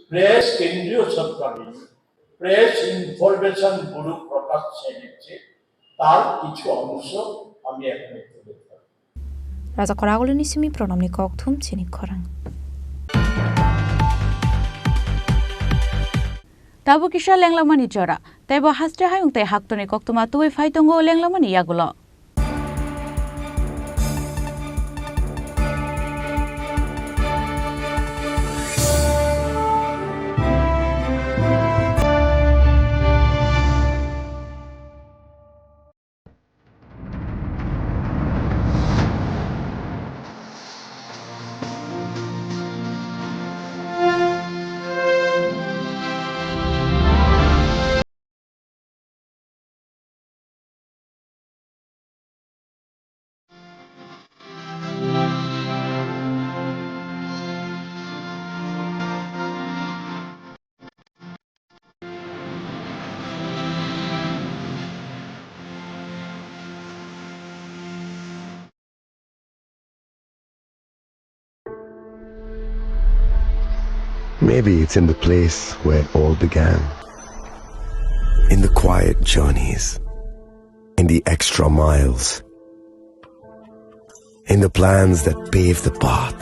প্রেস কেন্দ্রীয় সরকারি প্রেস ইনফরমেশন ব্যুরো প্রকাশ্যে এনেছে, তার কিছু অংশ আমি এখানে তুলে ধরব। Raja Khoragulini simi pronomni kok thum chini khorang. Tabuk kisa lenglamani jora, teibo haste hayung tei haktorni koktwma tubui phai tongo lenglamani yagulo. Maybe it's in the place where it all began. In the quiet journeys, in the extra miles, in the plans that pave the path,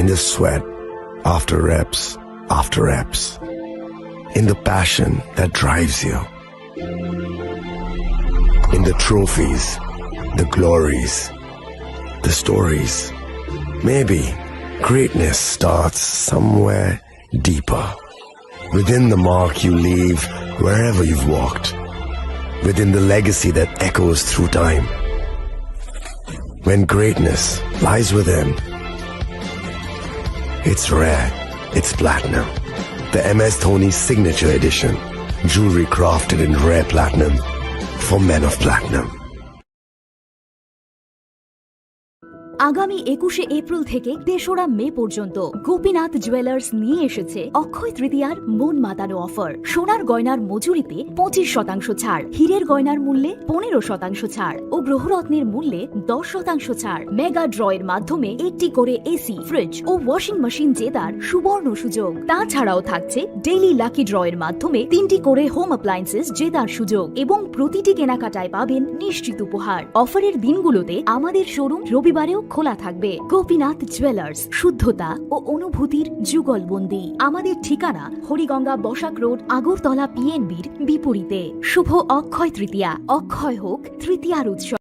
in the sweat after reps after reps, in the passion that drives you. In the trophies, the glories, the stories. Maybe greatness starts somewhere deeper. Within the mark you leave wherever you've walked. Within the legacy that echoes through time. When greatness lies within, it's rare, it's platinum. The M S Dhoni Signature Edition. Jewelry crafted in rare platinum for men of platinum. আগামী একুশে এপ্রিল থেকে তেসরা মে পর্যন্ত গোপীনাথ জুয়েলার্স নিয়ে এসেছে অক্ষয় তৃতীয়ার মন মাতানো অফার। সোনার গয়নার মজুরিতে পঁচিশ শতাংশ ছাড়, হীরের গয়নার মূল্যে পনেরো শতাংশ ছাড় ও গ্রহরত্নের মূল্যে দশ শতাংশ ছাড়। মেগা ড্রয়ের মাধ্যমে একটি করে এসি, ফ্রিজ ও ওয়াশিং মেশিন জেতার সুবর্ণ সুযোগ। তাছাড়াও থাকছে ডেইলি লাকি ড্রয়ের মাধ্যমে তিনটি করে হোম অ্যাপ্লায়েন্সেস জেতার সুযোগ এবং প্রতিটি কেনাকাটায় পাবেন নিশ্চিত উপহার। অফারের দিনগুলোতে আমাদের শোরুম রবিবারেও খোলা থাকবে। গোপীনাথ জুয়েলার্স, শুদ্ধতা ও অনুভূতির যুগলবন্দি। আমাদের ঠিকানা হরিগঙ্গা বসাক রোড, আগরতলা পিএনবির বিপরীতে। শুভ অক্ষয় তৃতীয়া, অক্ষয় হোক তৃতীয়ার উৎসব।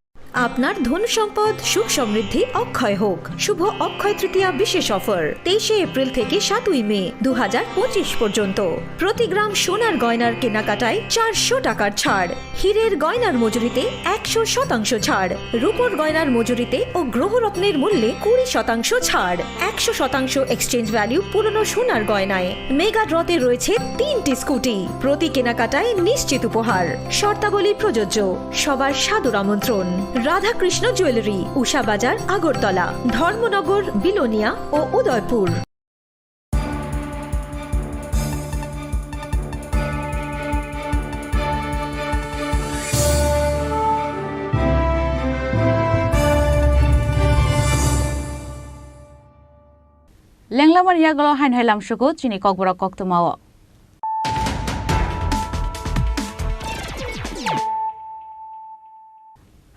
আপনার ধন সম্পদ সুখ সমৃদ্ধি অক্ষয় হোক। শুভ অক্ষয় তৃতীয়া বিশেষ অফার, তেইশে এপ্রিল থেকে সাতই মে দু হাজার পঁচিশ পর্যন্ত। প্রতি গ্রাম সোনার গয়নার কেনাকাটায় চারশো টাকার ছাড়, হীরের গয়নার মজুরিতে একশো শতাংশ ছাড়, রূপোর গয়নার মজুরিতে ও গ্রহরত্নের মূল্যে কুড়ি শতাংশ ছাড়, একশো শতাংশ এক্সচেঞ্জ ভ্যালু পুরনো সোনার গয়নায়। মেগা ড্রতে রয়েছে তিনটি স্কুটি, প্রতি কেনাকাটায় নিশ্চিত উপহার। শর্তাবলী প্রযোজ্য। সবার সাদর আমন্ত্রণ। রাধাকৃষ্ণ জুয়েলারি, উষা বাজার, আগরতলা, ধর্মনগর, বিলোনিয়া ও Udaipur. Lenglamani yagulo haino hai lamsugo chini kokborok koktwmao.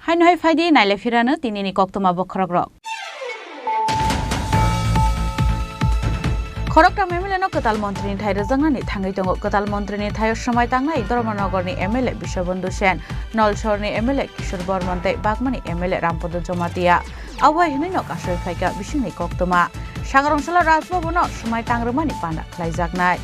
Haino hai phaidi naile phirano tinini koktwma bokhorokrok. Khoroktham M L A no kwtal montri ni thai rwjaknani thangwi tongo. Kwtal montri ni thaio swmai tangnai Dharmanagor ni M L A Biswabandhu Sen, Nalsor ni M L A Kishore Barman tei Bagma ni M L A Rampada Jamatia. Abo hai hwnwi no kasui phaikha bisingni koktwma. Sagarong salo Raj Bhavan no swmai tangrwmani panda khlaijaknai.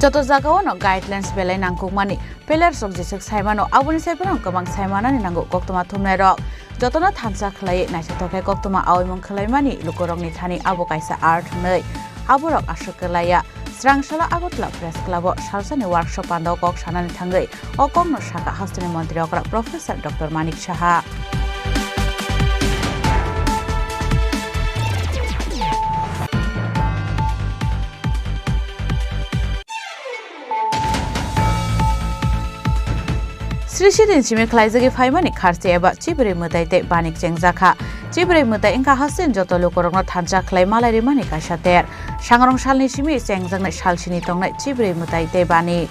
Joto jagao no guidelines belai nangkukmani. Players rok jeswk saimano, aboni sai phano kwbang saimanani nango koktwma thumnairok. Jotono thansa khlaiwi naithothok khe koktwma aoimung khlaimani lukurokni thani abo kaisa art hwnwi aborok aswk kwlaiya. Srangsalo Agartala Press Club o salsani workshop panda o kok sanani thangwi o kokno sakha hasteni montri okra Professor Doctor Manik Saha. Sri Sri ni simi khlaijagwi phaimani kharchi eba chibrwi mwtai tei bani chengjakha. Chibrwi mwtai wngkha hasteni joto lukurokno thansa khlai malai rimani kaisa ter. Sangrong salni simi chengjaknai salsini tongnai chibrwi mwtai tei bani.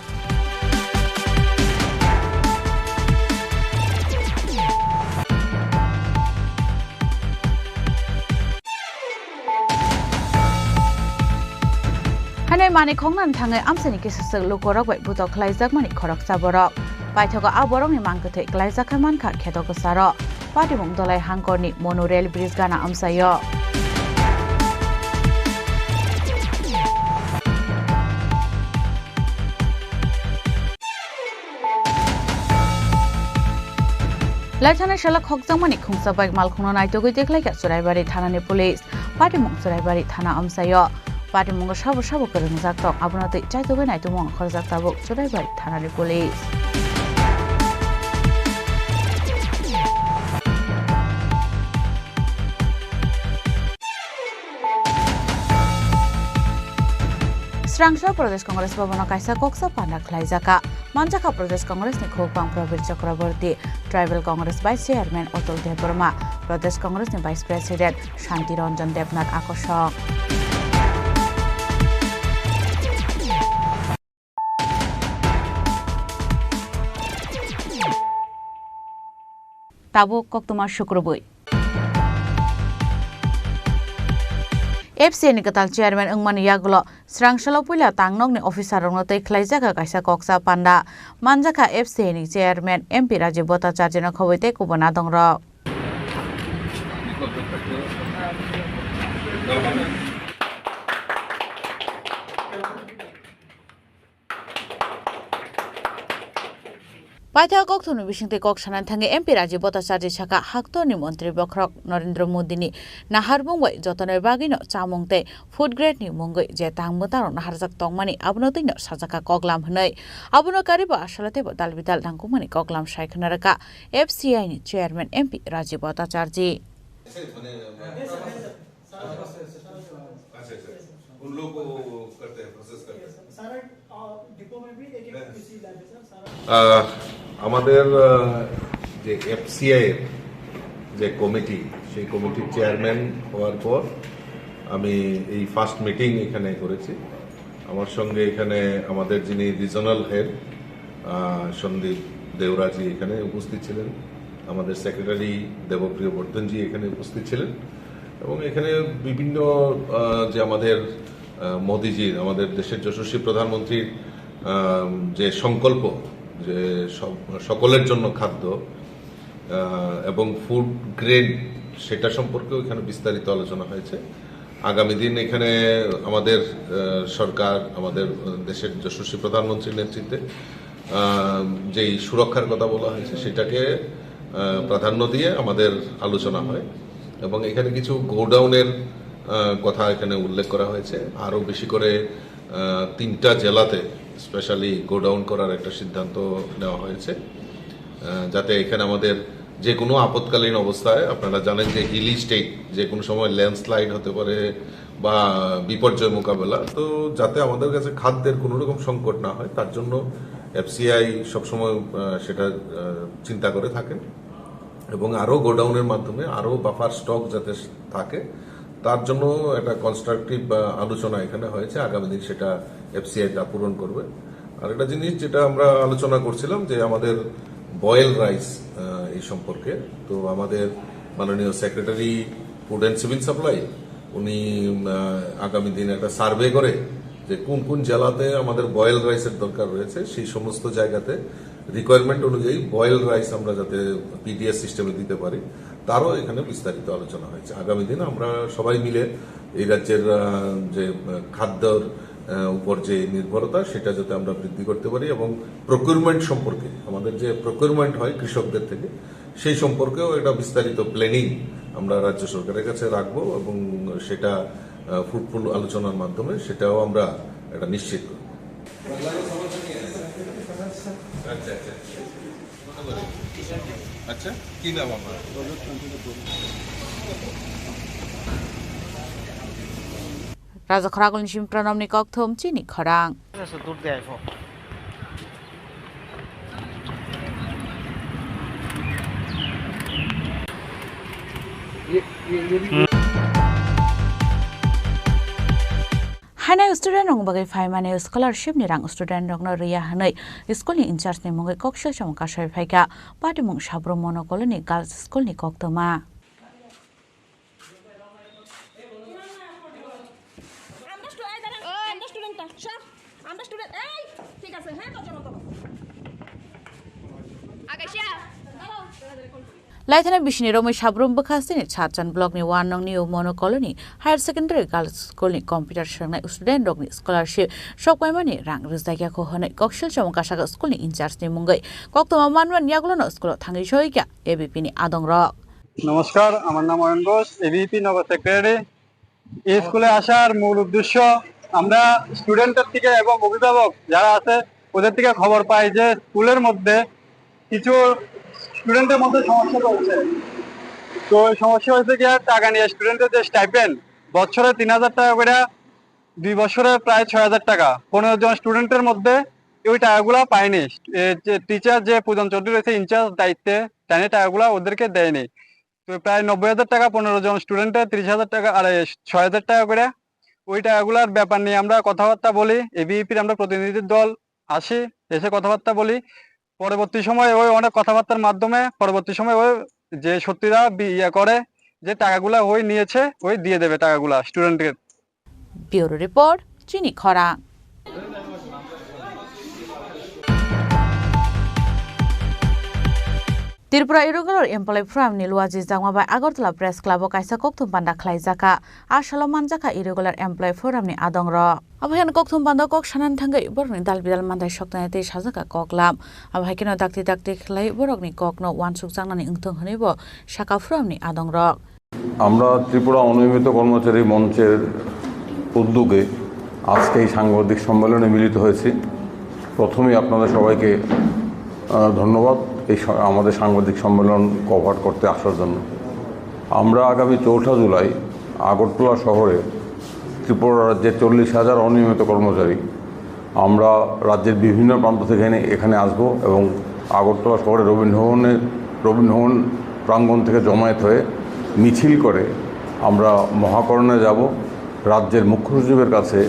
Hainai manwi khoknani thangwi amchaini kisaswk lukurok bai butok khlaijakmani khoroksa borok. Paithago a borokni mang kwthwi klaijak khe mankha kheto kwcharo. Patimung Dolai Hangkorni Monu Rail Bridge gana amchaio. Laithanai salo khokjakmani khungsa bike malkhungno naitugwi tikhlaikha Churaibari thanani police. Patimung Churaibari thana amchaio. Patimungo sabo sabo kwrwngjak tong, abono twi chaitugwi naitugmung khorjak tabuk Churaibari thanani police. Srangso Pradesh Congress Bhavan o kaisa koksa panda khlaijakha. Manjakha Pradesh Congress ni khukbang Prabir Chakraborty, Tribal Congress Vice Chairman Atul Debbarma, Pradesh Congress ni Vice President Shanti Ranjan Debnath akosok. Tabuk koktwma sukrubwi. F C I ni kwtal chairman wngmani yagulo Srangsalo puila tangnokni officer rokno tei khlaijak kaisa koksa panda. Manjakha F C I ni chairman M P Rajiv Bhattacharjino khobwi tei kubun adongrok. Paithago kokthumni bisingtwi kok sanani thangwi M P Rajiv Bhattacharjee sakha, haktorni montri bokhorok Narendra Modini naharbung bai jotonwi bagwino chamung tei food grade ni mungwi je tang mwtangrok naharjak tongmani abono twino sajakha koklam hwnwi. Abono karibo aswlai teibo dal bidal nangkukmani koklam sai khwna rwkha F C I ni chairman M P Rajiv Bhattacharjee. अच्छा, अच्छा। उन लोग को करते हैं, प्रोसेस करते हैं। सारा, अ, डिपो में भी एक एक पीसी लैब है, सर, सारा। আহ, আমাদের, আহ, যে এফসিআই এর যে কমিটি, সেই কমিটির চেয়ারম্যান হওয়ার পর আমি এই ফার্স্ট মিটিং এখানে করেছি। আমার সঙ্গে এখানে আমাদের যিনি রিজনাল হেড, আহ, সন্দীপ দেওরাজি এখানে উপস্থিত ছিলেন, আমাদের সেক্রেটারি দেবপ্রিয় বর্ধনজি এখানে উপস্থিত ছিলেন এবং এখানে বিভিন্ন, আহ, যে আমাদের, আহ, মোদিজির, আমাদের দেশের যশস্বী প্রধানমন্ত্রীর, আহ, যে সংকল্প, যে সব-, সকলের জন্য খাদ্য, আহ, এবং ফুড গ্রেন, সেটা সম্পর্কেও এখানে বিস্তারিত আলোচনা হয়েছে। আগামী দিন এখানে আমাদের, আহ, সরকার, আমাদের, আহ, দেশের যশস্বী প্রধানমন্ত্রীর নেতৃত্বে, আহ, যেই সুরক্ষার কথা বলা হয়েছে, সেটাকে, আহ, প্রাধান্য দিয়ে আমাদের আলোচনা হয় এবং এখানে কিছু গোডাউনের, আহ, কথা এখানে উল্লেখ করা হয়েছে। আরও বেশি করে, আহ, তিনটা জেলাতে স্পেশালি গোডাউন করার একটা সিদ্ধান্ত নেওয়া হয়েছে, আহ, যাতে এখানে আমাদের যে কোনো আপৎকালীন অবস্থায়, আপনারা জানেন যে হিলি স্টেট, যে কোনো সময় ল্যান্ডস্লাইড হতে পারে বা বিপর্যয় মোকাবেলা, তো যাতে আমাদের কাছে খাদ্যের কোনো রকম সংকট না হয়, তার জন্য এফসিআই সবসময়, আহ, সেটা, আহ, চিন্তা করে থাকেন এবং আরও গোডাউনের মাধ্যমে আরও বাফার স্টক যাতে থাকে, তার জন্য একটা কনস্ট্রাকটিভ, আহ, আলোচনা এখানে হয়েছে। আগামী দিন সেটা এফসিআই তা পূরণ করবে। আর একটা জিনিস যেটা আমরা আলোচনা করছিলাম যে আমাদের বয়েল রাইস, আহ, এই সম্পর্কে, তো আমাদের মাননীয় secretary food and civil supply উনি, আহ, আগামী দিন একটা সার্ভে করে যে কোন কোন জেলাতে আমাদের বয়েল রাইসের দরকার রয়েছে, সেই সমস্ত জায়গাতে রিকোয়ারমেন্ট অনুযায়ী বয়েল রাইস আমরা যাতে পিডিএস সিস্টেমে দিতে পারি, তারও এখানে বিস্তারিত আলোচনা হয়েছে। আগামী দিন আমরা সবাই মিলে এই রাজ্যের, আহ, যে, আহ, খাদ্যর, আহ, উপর যে নির্ভরতা, সেটা যাতে আমরা বৃদ্ধি করতে পারি এবং প্রকিউরমেন্ট সম্পর্কে, আমাদের যে প্রকিউরমেন্ট হয় কৃষকদের থেকে, সেই সম্পর্কেও একটা বিস্তারিত প্ল্যানিং আমরা রাজ্য সরকারের কাছে রাখবো এবং সেটা, আহ, ফ্রুটফুল আলোচনার মাধ্যমে সেটাও আমরা এটা নিশ্চিত করুন। আচ্ছা, আচ্ছা। আচ্ছা, কি নাম আপনার? Raja Khoragulni simi Pranamni kokthum chini khorang. Haino student rok bagwi phaimani scholarship ni rang student rokno riya hwnwi school ni in charge ni mungwi koksil chamung kasai phaikha Patimung Sabrum Mono Colony Girls School ni koktwma. আমরা স্টু-, এই দাঁড়ান, আমরা স্টুডেন্টটা, সব, আমরা স্টুডেন্ট, এই, ঠিক আছে, হ্যাঁ, তোর জন্য তো। আকাশিয়া, দাঁড়াও। Laithana bisini romwi Sabrum bwkha sini Satchan block ni one nong New Mono Colony Higher Secondary Girls School ni computer swngnai student rokni scholarship sokpaimani rang rwjakya kho hwnwi koksil chamung kasaka school ni in charge ni mungwi koktwma manmani yagulono school o thangwi soikha A B P ni adong rok. নমস্কার, আমার নাম অয়ন ঘোষ, এবিপি নগর সেক্রেটারি। এই স্কুলে আসার মূল উদ্দেশ্য, আমরা স্টুডেন্টের থেকে এবং অভিভাবক যারা আছে, ওদের থেকে খবর পাই যে স্কুলের মধ্যে কিছু স্টুডেন্টের মধ্যে সমস্যা রয়েছে। তো এই সমস্যা হয়েছে কি, আর টাকা নিয়ে স্টুডেন্টের যে স্টাইপেন্ড, বছরে তিন হাজার টাকা করে, দুই বছরে প্রায় ছয় হাজার টাকা, পনেরো জন স্টুডেন্টের মধ্যে ওই টাকাগুলা পায়নি। এ, যে টিচার, যে পূজন চৌধুরী রয়েছে ইনচার্জ দায়িত্বে, টাইমে টাকাগুলা ওদেরকে দেয়নি। তো প্রায় নব্বই হাজার টাকা পনেরো জন স্টুডেন্টের, তিরিশ হাজার টাকা, আর এই ছয় হাজার টাকা করে। ওই টাকাগুলার ব্যাপার নিয়ে আমরা কথাবার্তা বলি, এবিইপির আমরা প্রতিনিধির দল আসি, এসে কথাবার্তা বলি। পরবর্তী সময় ওই অনেক কথাবার্তার মাধ্যমে পরবর্তী সময় ওই যে সত্যিরা বি-, ইয়ে করে যে টাকাগুলা ওই নিয়েছে, ওই দিয়ে দেবে টাকাগুলা স্টুডেন্টকে। Bureau Report, Chini Khorang. Tripura Irregular Employee Forum ni luaji jakma bai Agartala Press Club o kaisa kokthum panda khlaijakha. A salo manjakha Irregular Employee Forum ni adongrok. Abo haino kokthum panda kok sanani thangwi borokni dal bidal mandai soknai tei sajak kha koklam. Abo hai kheno dakti dakti khlai borokni kokno uansuk jaknani wngthung hwnwi bo sakha forum ni adongrok. আমরা ত্রিপুরা অনিয়মিত কর্মচারী মঞ্চের উদ্যোগে আজকে এই সাংবাদিক সম্মেলনে মিলিত হয়েছি। প্রথমেই আপনাদের সবাইকে, আহ, ধন্যবাদ এই স-, আমাদের সাংবাদিক সম্মেলন কভার করতে আসার জন্য। আমরা আগামী চৌঠা জুলাই আগরতলা শহরে ত্রিপুরা রাজ্যের চল্লিশ হাজার অনিয়মিত কর্মচারী আমরা রাজ্যের বিভিন্ন প্রান্ত থেকে এনে-, এখানে আসব এবং আগরতলা শহরে রবীন্দ্র ভবনে, রবীন্দ্র ভবন প্রাঙ্গণ থেকে জমায়েত হয়ে মিছিল করে আমরা মহাকরণে যাব। রাজ্যের মুখ্য সচিবের কাছে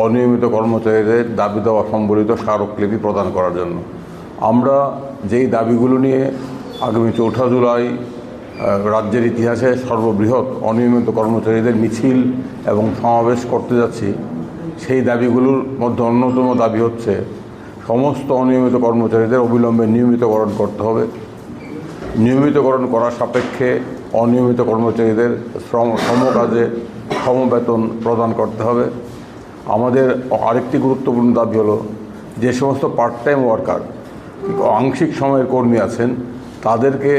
অনিয়মিত কর্মচারীদের দাবি দাওয়া সম্বলিত স্মারকলিপি প্রদান করার জন্য। আমরা যেই দাবিগুলো নিয়ে আগামী চৌঠা জুলাই আহ, রাজ্যের ইতিহাসে সর্ববৃহৎ অনিয়মিত কর্মচারীদের মিছিল এবং সমাবেশ করতে যাচ্ছি। সেই দাবিগুলোর মধ্যে অন্যতম দাবি হচ্ছে সমস্ত অনিয়মিত কর্মচারীদের অবিলম্বে নিয়মিতকরণ করতে হবে। নিয়মিতকরণ করার সাপেক্ষে অনিয়মিত কর্মচারীদের শ্রম, সমকাজে সমবেতন প্রদান করতে হবে। আমাদের আরেকটি গুরুত্বপূর্ণ দাবি হলো যে সমস্ত পার্ট টাইম ওয়ার্কার, আংশিক সময়ের কর্মী আছেন, তাদেরকে,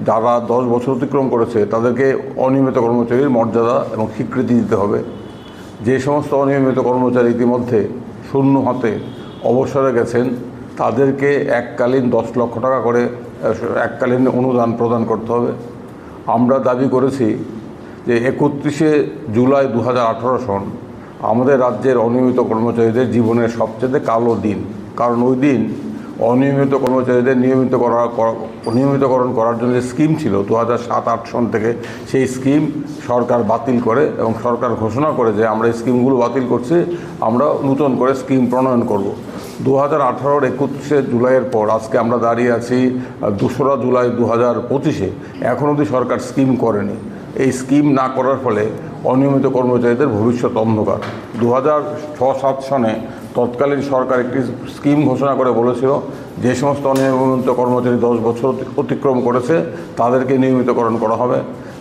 যারা দশ বছর অতিক্রম করেছে, তাদেরকে অনিয়মিত কর্মচারীর মর্যাদা এবং স্বীকৃতি দিতে হবে। যে সমস্ত অনিয়মিত কর্মচারী ইতিমধ্যে শূন্য হাতে অবসরে গেছেন, তাদেরকে এককালীন দশ লক্ষ টাকা করে, আহ, এককালীন অনুদান প্রদান করতে হবে। আমরা দাবি করেছি যে একত্রিশে জুলাই দু হাজার আঠারো সন আমাদের রাজ্যের অনিয়মিত কর্মচারীদের জীবনের সবচেয়ে কালো দিন, কারণ ওই দিন অনিয়মিত কর্মচারীদের নিয়মিত করা, করা, নিয়মিতকরণ করার জন্য যে স্কিম ছিল দু হাজার সাত আট সন থেকে, সেই স্কিম সরকার বাতিল করে এবং সরকার ঘোষণা করে যে আমরা এই স্কিমগুলো বাতিল করছি, আমরা নতুন করে স্কিম প্রণয়ন করব। দু হাজার আঠারোর একত্রিশে জুলাইয়ের পর আজকে আমরা দাঁড়িয়ে আছি, আহ, দোসরা জুলাই দু হাজার পঁচিশে, এখন অবধি সরকার স্কিম করেনি। এই স্কিম না করার ফলে অনিয়মিত কর্মচারীদের ভবিষ্যৎ অন্ধকার। দু হাজার ছয় সাত সনে তৎকালীন সরকার একটি স্কিম ঘোষণা করে বলেছিল, যে সমস্ত অনিয়মিত কর্মচারী দশ বছর অতি-, অতিক্রম করেছে, তাদেরকে নিয়মিতকরণ করা হবে।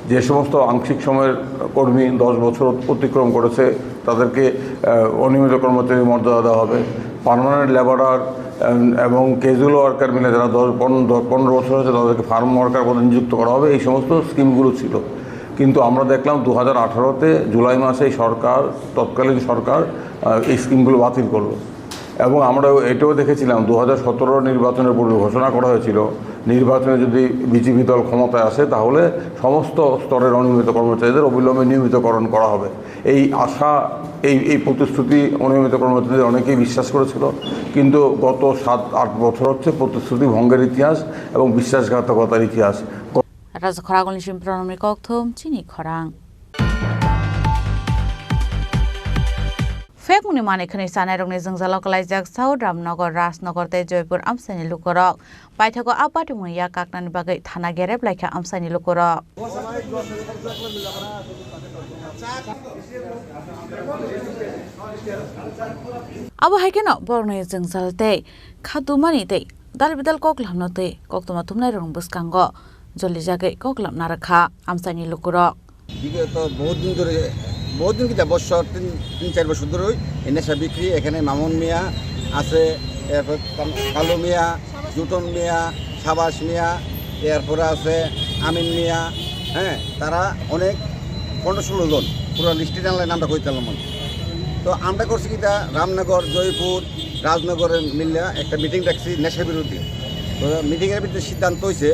যে সমস্ত আংশিক সময়ের কর্মী দশ বছর অতিক্রম করেছে, তাদেরকে, আহ, অনিয়মিত কর্মচারী মর্যাদা দেওয়া হবে। পার্মানেন্ট লেবারার, এম, এবং ক্যাজুয়াল ওয়ার্কার মিলে যারা দশ, পনেরো, দশ, পনেরো বছর হয়েছে, তাদেরকে ফার্ম ওয়ার্কার পদে নিযুক্ত করা হবে। এই সমস্ত স্কিমগুলো ছিল। কিন্তু আমরা দেখলাম দু হাজার আঠারোতে জুলাই মাসে এই সরকার, তৎকালীন সরকার আহ, এই স্কিমগুলো বাতিল করলো। এবং আমরা এটাও দেখেছিলাম, দু হাজার সতেরো নির্বাচনের পূর্বে ঘোষণা করা হয়েছিল, নির্বাচনে যদি বিজেপি দল ক্ষমতায় আসে, তাহলে সমস্ত স্তরের অনিয়মিত কর্মচারীদের অবিলম্বে নিয়মিতকরণ করা হবে। এই আশা, এই, এই প্রতিশ্রুতি অনিয়মিত কর্মচারীদের অনেকেই বিশ্বাস করেছিল, কিন্তু গত সাত আট বছর হচ্ছে প্রতিশ্রুতি ভঙ্গের ইতিহাস এবং বিশ্বাসঘাতকতার ইতিহাস। Raja Khoragulni Simpranamni kokthum chini khorang. Phekmungni manwi khwnwi chanairokni jwngjalo kwlaijak South Ramnagar, Rajnagar tei Joypur amchaini lukurok. Paithago a patimungni yak kaknani bagwi thana gerep laikha amchaini lukurok. Abo hai kheno borokni jwngjal tei khatumani tei dal bidal koklamno tei koktwma thumnairokni bwskango jolijagwi koklam narwkha amchaini lukurok. বিগত বহুত দিন ধরে, বহুত দিন কিতা বছর, তিন, তিন চার বছর ধরেই এই নেশা বিক্রি। এখানে মামুন মিয়া আছে, এরপর কাল-, কালু মিয়া, জুটন মিয়া, সাবাস মিয়া, এরপরে আছে আমিন মিয়া, হ্যাঁ, তারা অনেক পনেরো ষোলো জন, পুরো লিস্টে জানলে নামটা কইতে পারলাম না। তো আমরা করছি কিতা, রামনগর, জয়পুর, রাজনগরে মিললে একটা মিটিং ডাকছি নেশা বিরোধী। তো মিটিংয়ের ভিতরে সিদ্ধান্ত হয়েছে,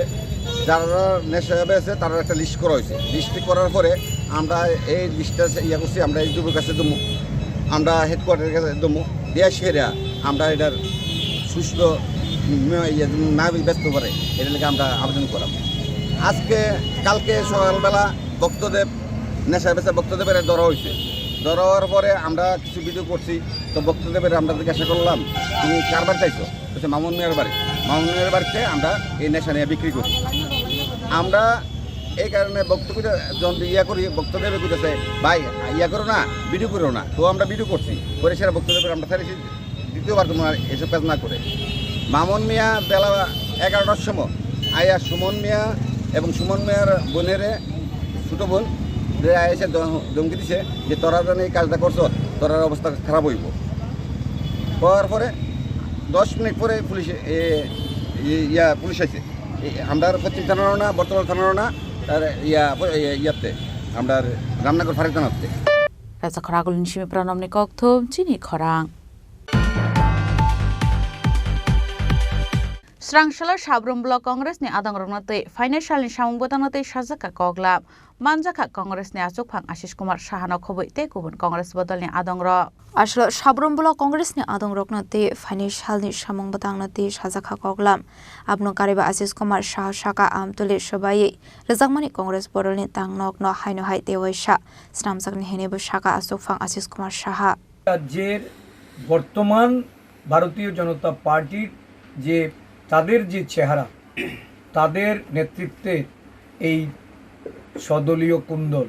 যারা নেশা আছে তারা একটা লিস্ট করা হয়েছে। লিস্ট করার পরে আমরা এই লিস্টটা ইয়ে করছি, আমরা এই যুবক কাছে দেবো, আমরা হেডকোয়ার্টারের কাছে দেবো, দেওয়া সেরা আমরা এটার সুস্থ, উম, ইয়ে, না ব্যস্ত করে এটা লেগে আমরা আবেদন করাম। আজকে, কালকে সকালবেলা ভক্তদেব, নেশা বেচা ভক্তদেবের ধরা হয়েছে। ধরা হওয়ার পরে আমরা কিছু ভিডিও করছি। তো ভক্তদেবের আমরা জিজ্ঞাসা করলাম, "তুমি কার বাড়িতে আইছো?" বলছে, "মামুন মিয়ার বাড়ি।" মামুন মিয়ার বাড়িতে আমরা এই নেশা নিয়ে বিক্রি করি। আমরা এই কারণে ভক্ত কইতে যখন ইয়া করি, ভক্তদেবে কইতেছে, "ভাই, ইয়া করো না, ভিডিও করো না।" তো আমরা ভিডিও করছি, করে সেটা ভক্তদেবের আমরা ছাড়িয়েছি। দ্বিতীয়বার কোনো আর এসব কাজ না করে। মামুন মিয়া বেলা এগারোটার সময় আয়া সুমন মিয়া এবং সুমন মিয়ার বোনেরে, ছোটো বোন, যে আয়া এসে ধম-, ধমকি দিছে যে, "তোরা যেন এই কাজটা করছো, তোরার অবস্থা খারাপ হইব।" হওয়ার পরে দশ মিনিট পরে পুলিশ, এ, ই-, ইয়া, পুলিশ আইছে। এ, আমরা পশ্চিম থানারও না, বর্তমান থানারও না, আর ইয়া, প-, ইয়া, ইয়াতে, আমরা রামনগর ফাঁড়ি থানাতে। Raja Khoragulni Simi Pranamni kokthum chini khorang. Srangsalo Sabrum Block Congress ni adongrokno twi financial ni samung bwtangno twi sajakha koklam. Manjakha Congress ni achukphang Ashish Kumar Saha no khobwi tei kubun Congress bodol ni adongrok. Asalo Sabrum Block Congress ni adongrokno twi financial ni samung bwtangno twi sajakha koklam. Abono kariba Ashish Kumar Saha saka Amtuli swbaiwi rwjakmani Congress bodol ni tangnokno haino hai tei waisa swnamjaknai hinwi bo saka achukphang Ashish Kumar Saha. রাজ্যের বর্তমান ভারতীয় জনতা পার্টির যে, তাদের যে চেহারা, তাদের নেতৃত্বে এই স্বদলীয় কুন্দল,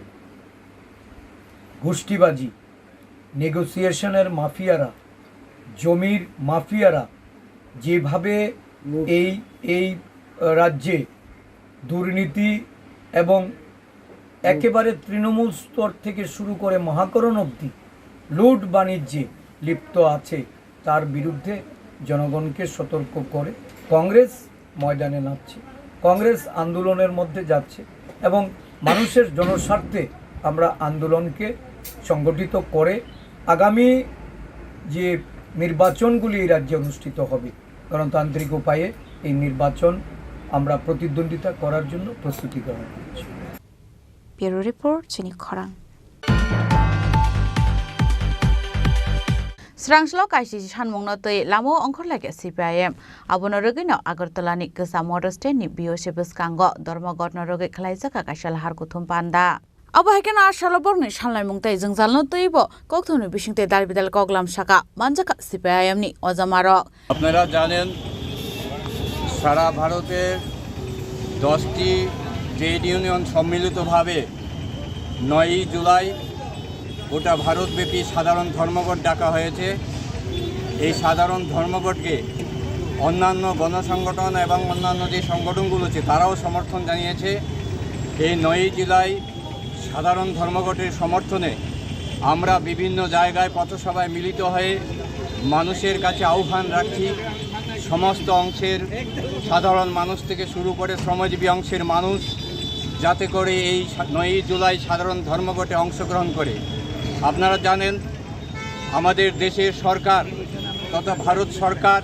গোষ্ঠীবাজি, নেগোসিয়েশনের মাফিয়ারা, জমির মাফিয়ারা যেভাবে এই, এই রাজ্যে দুর্নীতি এবং একেবারে তৃণমূল স্তর থেকে শুরু করে মহাকরণ অবধি লুট বাণিজ্যে লিপ্ত আছে, তার বিরুদ্ধে জনগণকে সতর্ক করে কংগ্রেস ময়দানে নামছে, কংগ্রেস আন্দোলনের মধ্যে যাচ্ছে এবং মানুষের জনস্বার্থে আমরা আন্দোলনকে সংগঠিত করে আগামী যে নির্বাচনগুলি এই রাজ্যে অনুষ্ঠিত হবে, গণতান্ত্রিক উপায়ে এই নির্বাচন আমরা প্রতিদ্বন্দ্বিতা করার জন্য প্রস্তুতি গ্রহণ করছি। Bureau Report, chini khorang. Srangsalo kaisisi sanmungno twi lamao ongkhorlaikha C P I M. Abono rwgwino Agartala ni kwcham motor stand ni B O C bwskango Dharmaghat no rwgwi khwlaijakha kaisa lahar kuthum panda. Abo hai kheno a salo borokni salnaimung tei jwngjalno twibo kokthumni bisingtwi dal bidal koklam saka manjakha C P I M ni ojamarok. আপনারা জানেন, সারা ভারতের দশটি trade union সম্মিলিতভাবে নয়ই জুলাই গোটা ভারতব্যাপী সাধারণ ধর্মঘট ডাকা হয়েছে। এই সাধারণ ধর্মঘটকে অন্যান্য গণসংগঠন এবং অন্যান্য যে সংগঠনগুলো আছে, তারাও সমর্থন জানিয়েছে। এই নয়ই জুলাই সাধারণ ধর্মঘটের সমর্থনে আমরা বিভিন্ন জায়গায় পথসভায় মিলিত হয়ে মানুষের কাছে আহ্বান রাখছি, সমস্ত অংশের সাধারণ মানুষ থেকে শুরু করে শ্রমজীবী অংশের মানুষ যাতে করে এই সা-, নয়ই জুলাই সাধারণ ধর্মঘটে অংশগ্রহণ করে। আপনারা জানেন, আমাদের দেশের সরকার তথা ভারত সরকার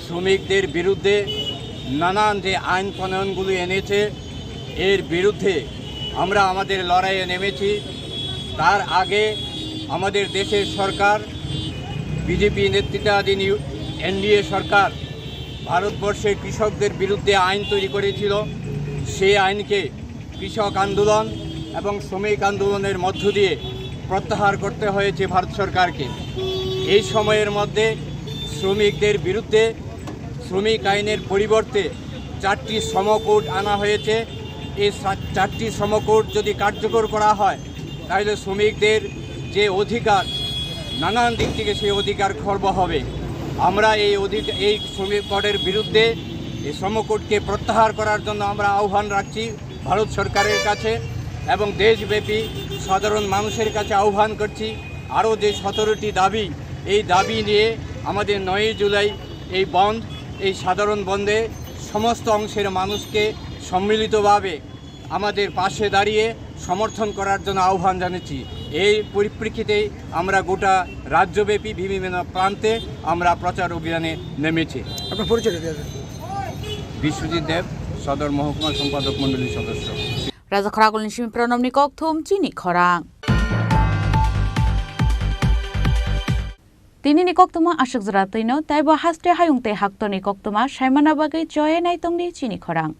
শ্রমিকদের বিরুদ্ধে নানান যে আইন প্রণয়নগুলি এনেছে, এর বিরুদ্ধে আমরা আমাদের লড়াইয়ে নেমেছি। তার আগে আমাদের দেশের সরকার, বিজেপি নেতৃত্বাধীন ইউ-, এনডিএ সরকার ভারতবর্ষের কৃষকদের বিরুদ্ধে আইন তৈরি করেছিল। সেই আইনকে কৃষক আন্দোলন এবং শ্রমিক আন্দোলনের মধ্য দিয়ে প্রত্যাহার করতে হয়েছে ভারত সরকারকে। এই সময়ের মধ্যে শ্রমিকদের বিরুদ্ধে শ্রমিক আইনের পরিবর্তে চারটি শ্রম কোড আনা হয়েছে। এই সা-, চারটি শ্রম কোড যদি কার্যকর করা হয়, তাহলে শ্রমিকদের যে অধিকার, নানান দিক থেকে সেই অধিকার খর্ব হবে। আমরা এই অধিক-, এই শ্রমিক কোডের বিরুদ্ধে, এই শ্রম কোডকে প্রত্যাহার করার জন্য আমরা আহ্বান রাখছি ভারত সরকারের কাছে এবং দেশব্যাপী সাধারণ মানুষের কাছে আহ্বান করছি, আরও যে সতেরোটি দাবি, এই দাবি নিয়ে আমাদের নয়ই জুলাই এই বন্ধ, এই সাধারণ বন্ধে সমস্ত অংশের মানুষকে সম্মিলিতভাবে আমাদের পাশে দাঁড়িয়ে সমর্থন করার জন্য আহ্বান জানাচ্ছি। এই পরিপ্রেক্ষিতেই আমরা গোটা রাজ্যব্যাপী বিভিন্ন প্রান্তে আমরা প্রচার অভিযানে নেমেছি। আপনার পরিচয়টা দিয়ে দেন। বিশ্বজিৎ দেব, সদর মহকুমা সম্পাদক মণ্ডলীর সদস্য। Raja Khoragulni simi Pranamni kokthum chini khorang. Tinini koktuma aswk jora twino, taibo haste hayung tei haktorni koktuma saimana bagwi choye naitongdi chini khorang.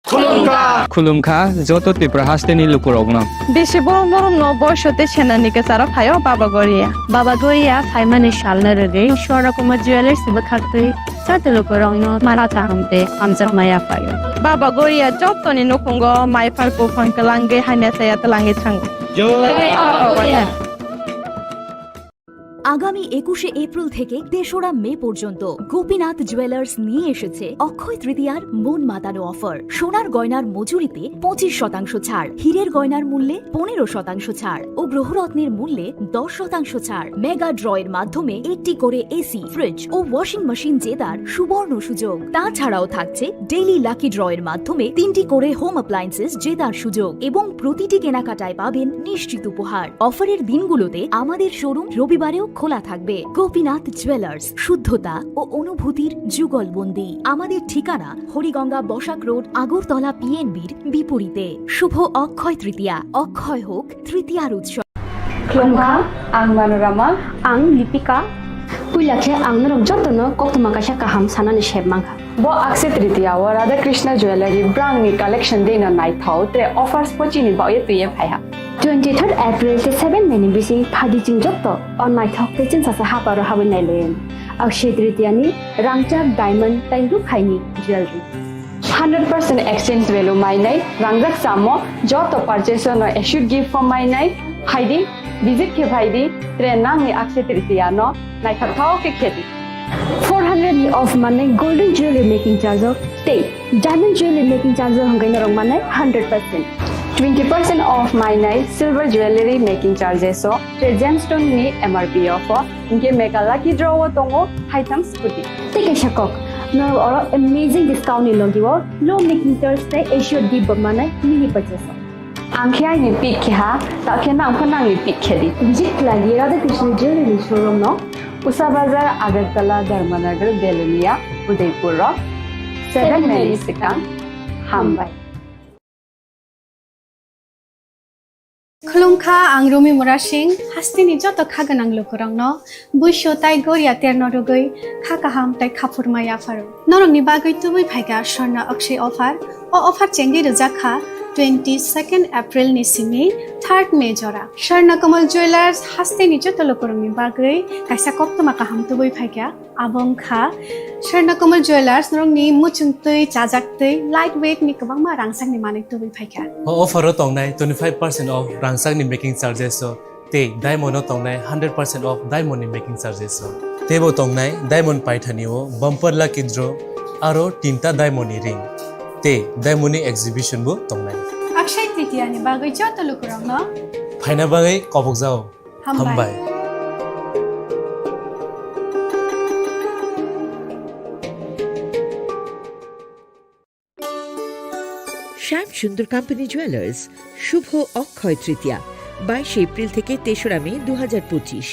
Khulumkha. Khulumkha joto Tripura hasteni lukurokno. Bisi borok norokno boiso tei senani kwcharo phaio Baba Goria. Baba Goria phaimani salno rwgwi Swarna Kumar Jewellers bwkhaktwi joto lukurokno mala kaham tei hamjakma yaphaio. Baba Goria jotoni nukhungo maiphar buphang kwlangwi hamya chaya twlangwi thango. Jai Baba Goria. আগামী একুশে এপ্রিল থেকে তেসরা মে পর্যন্ত গোপীনাথ জুয়েলার্স নিয়ে এসেছে অক্ষয় তৃতীয়ার মন মাতানো অফার। সোনার গয়নার মজুরিতে পঁচিশ শতাংশ ছাড়, হীরের গয়নার মূল্যে পনেরো শতাংশ ছাড় ও গ্রহরত্নের মূল্যে দশ শতাংশ ছাড়। মেগা ড্রয়ের মাধ্যমে একটি করে এসি, ফ্রিজ ও ওয়াশিং মেশিন জেতার সুবর্ণ সুযোগ। তাছাড়াও থাকছে ডেইলি লাকি ড্রয়ের মাধ্যমে তিনটি করে হোম অ্যাপ্লায়েন্সেস জেতার সুযোগ এবং প্রতিটি কেনাকাটায় পাবেন নিশ্চিত উপহার। অফারের দিনগুলোতে আমাদের শোরুম রবিবারেও খোলা থাকবে। গোপীনাথ জুয়েলার্স, শুদ্ধতা ও অনুভূতির যুগলবন্দি। আমাদের ঠিকানা হরিগঙ্গা বসাক রোড, আগরতলা পিএনবির বিপরীতে। শুভ অক্ষয় তৃতীয়া, অক্ষয় হোক তৃতীয়ার উৎসব। Khulumkha, ang Manorama. Ang Lipika. Puila khe ang norok jotono koktwma kaisa kaham sanani sep mankha. Bo Akshaya Tritiya o Radha Krishna Jewellery brangni collection deino naithok, tre offers bo chini bagwi twiwi phaiha. Twenty-third April tei seven May ni bising phaidi chwng joto o naithok tei chwngsacha haparo habwi nailaio. Akshaya Tritiya ni rangchak, diamond tei rukhaini jewellery. Hundred percent exchange value mainai, rangjak chamo, joto purchase no assured gift bo mainai, phaidi, visit khe phaidi, tre nangni Akshaya Tritiya no naithok thok khe khedi. Four hundred ni off manai golden jewelry making charge o tei diamond jewelry making charge o hwnkhe norok manai hundred percent. Twenty percent off mainai silver jewelry making charges o tei gemstone ni M R P o pho hwnkhe mega lucky draw o tongo haitham scooty. Tei kaisa kok, norok oro amazing discount ni logi o low making charge tei assured gift bo manai mini purchase o. Ang khe aini pick khe ha, ta khe nang pho nangni pick khe di. Visit khlai di Radha Krishna Jewelry showroom no, Usa Bazar, Agartala, Dharmanagar, Belonia, Udaipur o seven May ni swkang. Hambai. Khulumkha, ang Rumi Mura Singh, hasteni joto kha gwnang lukurokno buisu tai goria terno rwgwi kha kaham tai khaphurma yapharo. Norokni bagwi tubui phaikha Swarna Akshaya offer. O offer chengwi rwjak kha twenty-second April ni simi third May jora. Swarna Kamal Jewellers hasteni joto lukurokni bagwi kaisa koktwma kaham tubui phaikha. Abo wngkha Swarna Kamal Jewellers norokni muchungtwi, chajaktwi, light weight ni kwbangma rangchakni manwi tubui phaikha. O offer o tongnai twenty-five percent off rangchakni making charges o Tei diamond o tongnai hundred percent off diamond ni making charges rok. Teibo tongnai diamond paithani o bumper lucky draw aro tinta diamond ni ring. Tei diamond ni exhibition bo tongnai. Akshay Tritiya ni bagwi joto lukurokno phaina bagwi kobokjao. Hambai. Hambai. শ্যাম Sundar company jewellers, শুভ অক্ষয় তৃতীয়া, বাইশে এপ্রিল থেকে তেসরা মে দু হাজার পঁচিশ।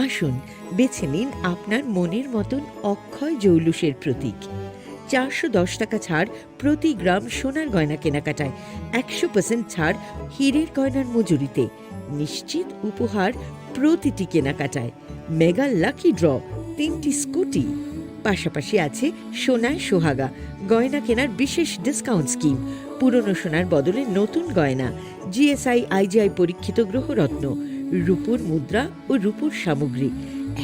আসুন, বেছে নিন আপনার মনের মতন অক্ষয় জৌলুসের প্রতীক। চারশো দশ টাকা ছাড় প্রতি গ্রাম সোনার গয়না কেনাকাটায়, একশো পার্সেন্ট ছাড় হীরের গয়নার মজুরিতে, নিশ্চিত উপহার প্রতিটি কেনাকাটায়। মেগা লাকি ড্র, তিনটি স্কুটি, পাশাপাশি আছে সোনায় সোহাগা, গয়না কেনার বিশেষ ডিসকাউন্ট স্কিম, পুরনো সোনার বদলে নতুন গয়না, জিএসআই আইজিআই পরীক্ষিত গ্রহরত্ন, রূপোর মুদ্রা ও রূপোর সামগ্রী,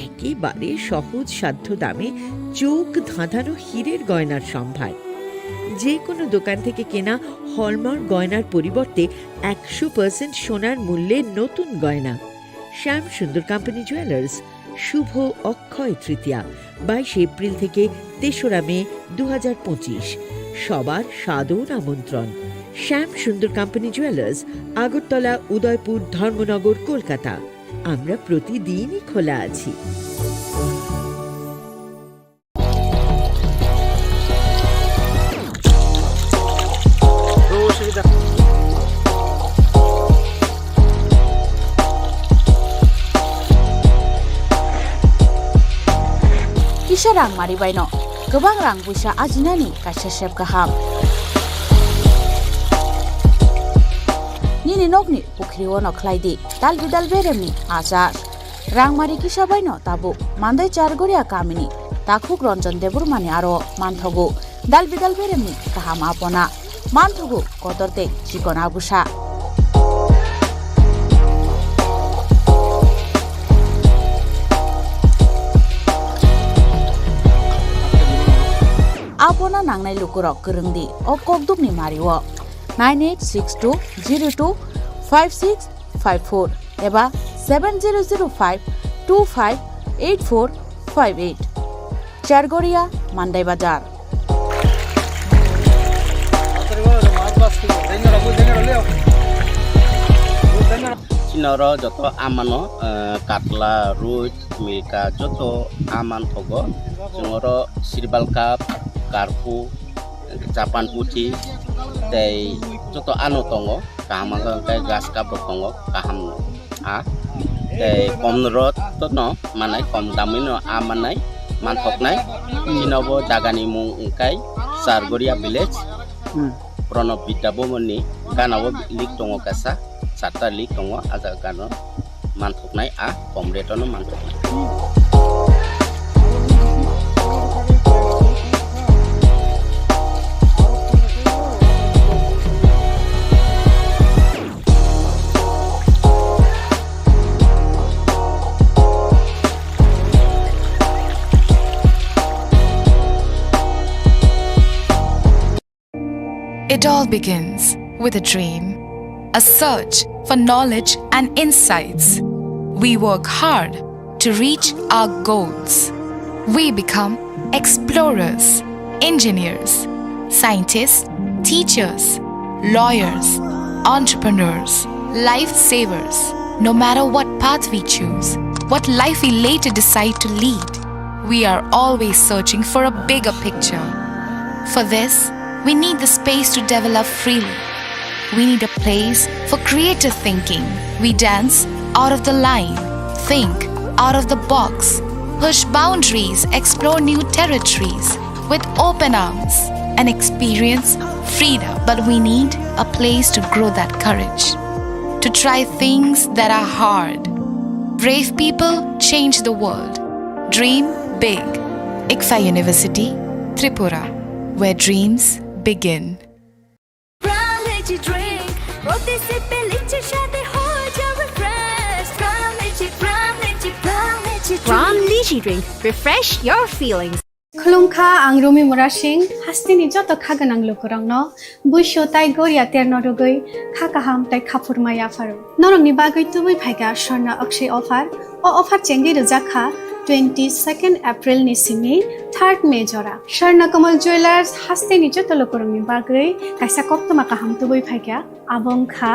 একেবারে সহজ সাধ্য দামে চোখ ধাঁধানো হীরের গয়নার সম্ভার। যে কোনো দোকান থেকে কেনা হলমার্ক গয়নার পরিবর্তে একশো পার্সেন্ট সোনার মূল্যে নতুন গয়না। শ্যাম সুন্দর কোম্পানি জুয়েলার্স, শুভ অক্ষয় তৃতীয়া, বাইশে এপ্রিল থেকে তেসরা মে দু হাজার পঁচিশ। সবার সাদর আমন্ত্রণ। শ্যাম সুন্দর কোম্পানি জুয়েলার্স, আগরতলা, উদয়পুর, ধর্মনগর, কলকাতা। আমরা প্রতিদিনই খোলা আছি। Kisa rang mari baino kwbang rang puisa ajinani kaisa sep kaham. Nini nokni pukhri o no khlai di dal bidal beremni achar. Rangmari kisa baino tabuk Mandai Chargoria kamini takhuk Ranjan Debbarmani aro manthogo dal bidal beremni kaham apona, manthogo kotor tei chikon abusa. Apona nangnai lukurok kwrwng di o kokdukni mario nine eight six two zero two five six five four eba seven zero zero five two five eight four five eight. Chargoria, Mandai Bazar. Chini oro joto amano, eh, katla, roi, milka, joto aman thogo. Chwng oro sirbal cup, karpu, Japan puthi tei joto ano tongo, kaham wngkha hwnkhe grass cup rok tongo, kaham a tei kom rok no manai, kom damwi no a manai manthoknai. Chini bo jaga ni mung wngkha Chargoria village. Hmm. Pranab Vidya Bhavan ni gana o link tongo kaisa, charta link tongo, a jaga gana o manthoknai, a kom rate o no manthoknai. It all begins with a dream, a search for knowledge and insights. We work hard to reach our goals. We become explorers, engineers, scientists, teachers, lawyers, entrepreneurs, lifesavers. No matter what path we choose, what life we later decide to lead, we are always searching for a bigger picture. For this, we need the space to develop freely. We need a place for creative thinking. We dance out of the line, think out of the box, push boundaries, explore new territories with open arms, and experience freedom. But we need a place to grow that courage, to try things that are hard. Brave people change the world. Dream big. ICFAI University, Tripura, where dreams begin. Pram Lychee Drink, প্রতি সিপে লিচির স্বাদে হয়ে যাবে fresh. Pram Lychee, Pram Lychee, Pram Lychee Drink। Pram Lychee Drink, refresh your feelings. Khulumkha, ang Rumi Murasing, hasteni joto kha gwnang lukurokno buisu tai goria terno rwgwi kha kaham tai khaphurma yapharo. Norokni bagwi tubui phaikha Swarna Akshay offer. O offer chengwi rwjak kha twenty-second April ni simi third May jora. Swarna Kamal Jewellers hasteni joto lukurokni bagwi kaisa koktwma kaham tubui phaikha. Abo wngkha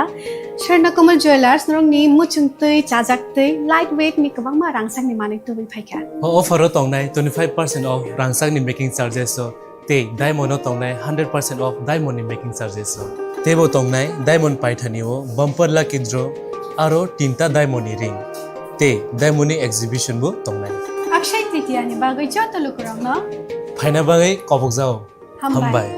Swarna Kamal Jewellers, norokni muchungtwi, chajaktwi, light weight ni kwbangma rangchakni manwi tubui phaikha. O offer o tongnai twenty-five percent off rangchakni making charges o tei diamond o tongnai hundred percent off diamond ni making charges o. Teibo tongnai diamond paithani o bumper lucky draw aro tinta diamond ni ring tei diamond ni exhibition bo tongnai. Akshay Tritiya ni bagwi joto lukurokno phaina bagwi kobokjao. Hambai. Hambai.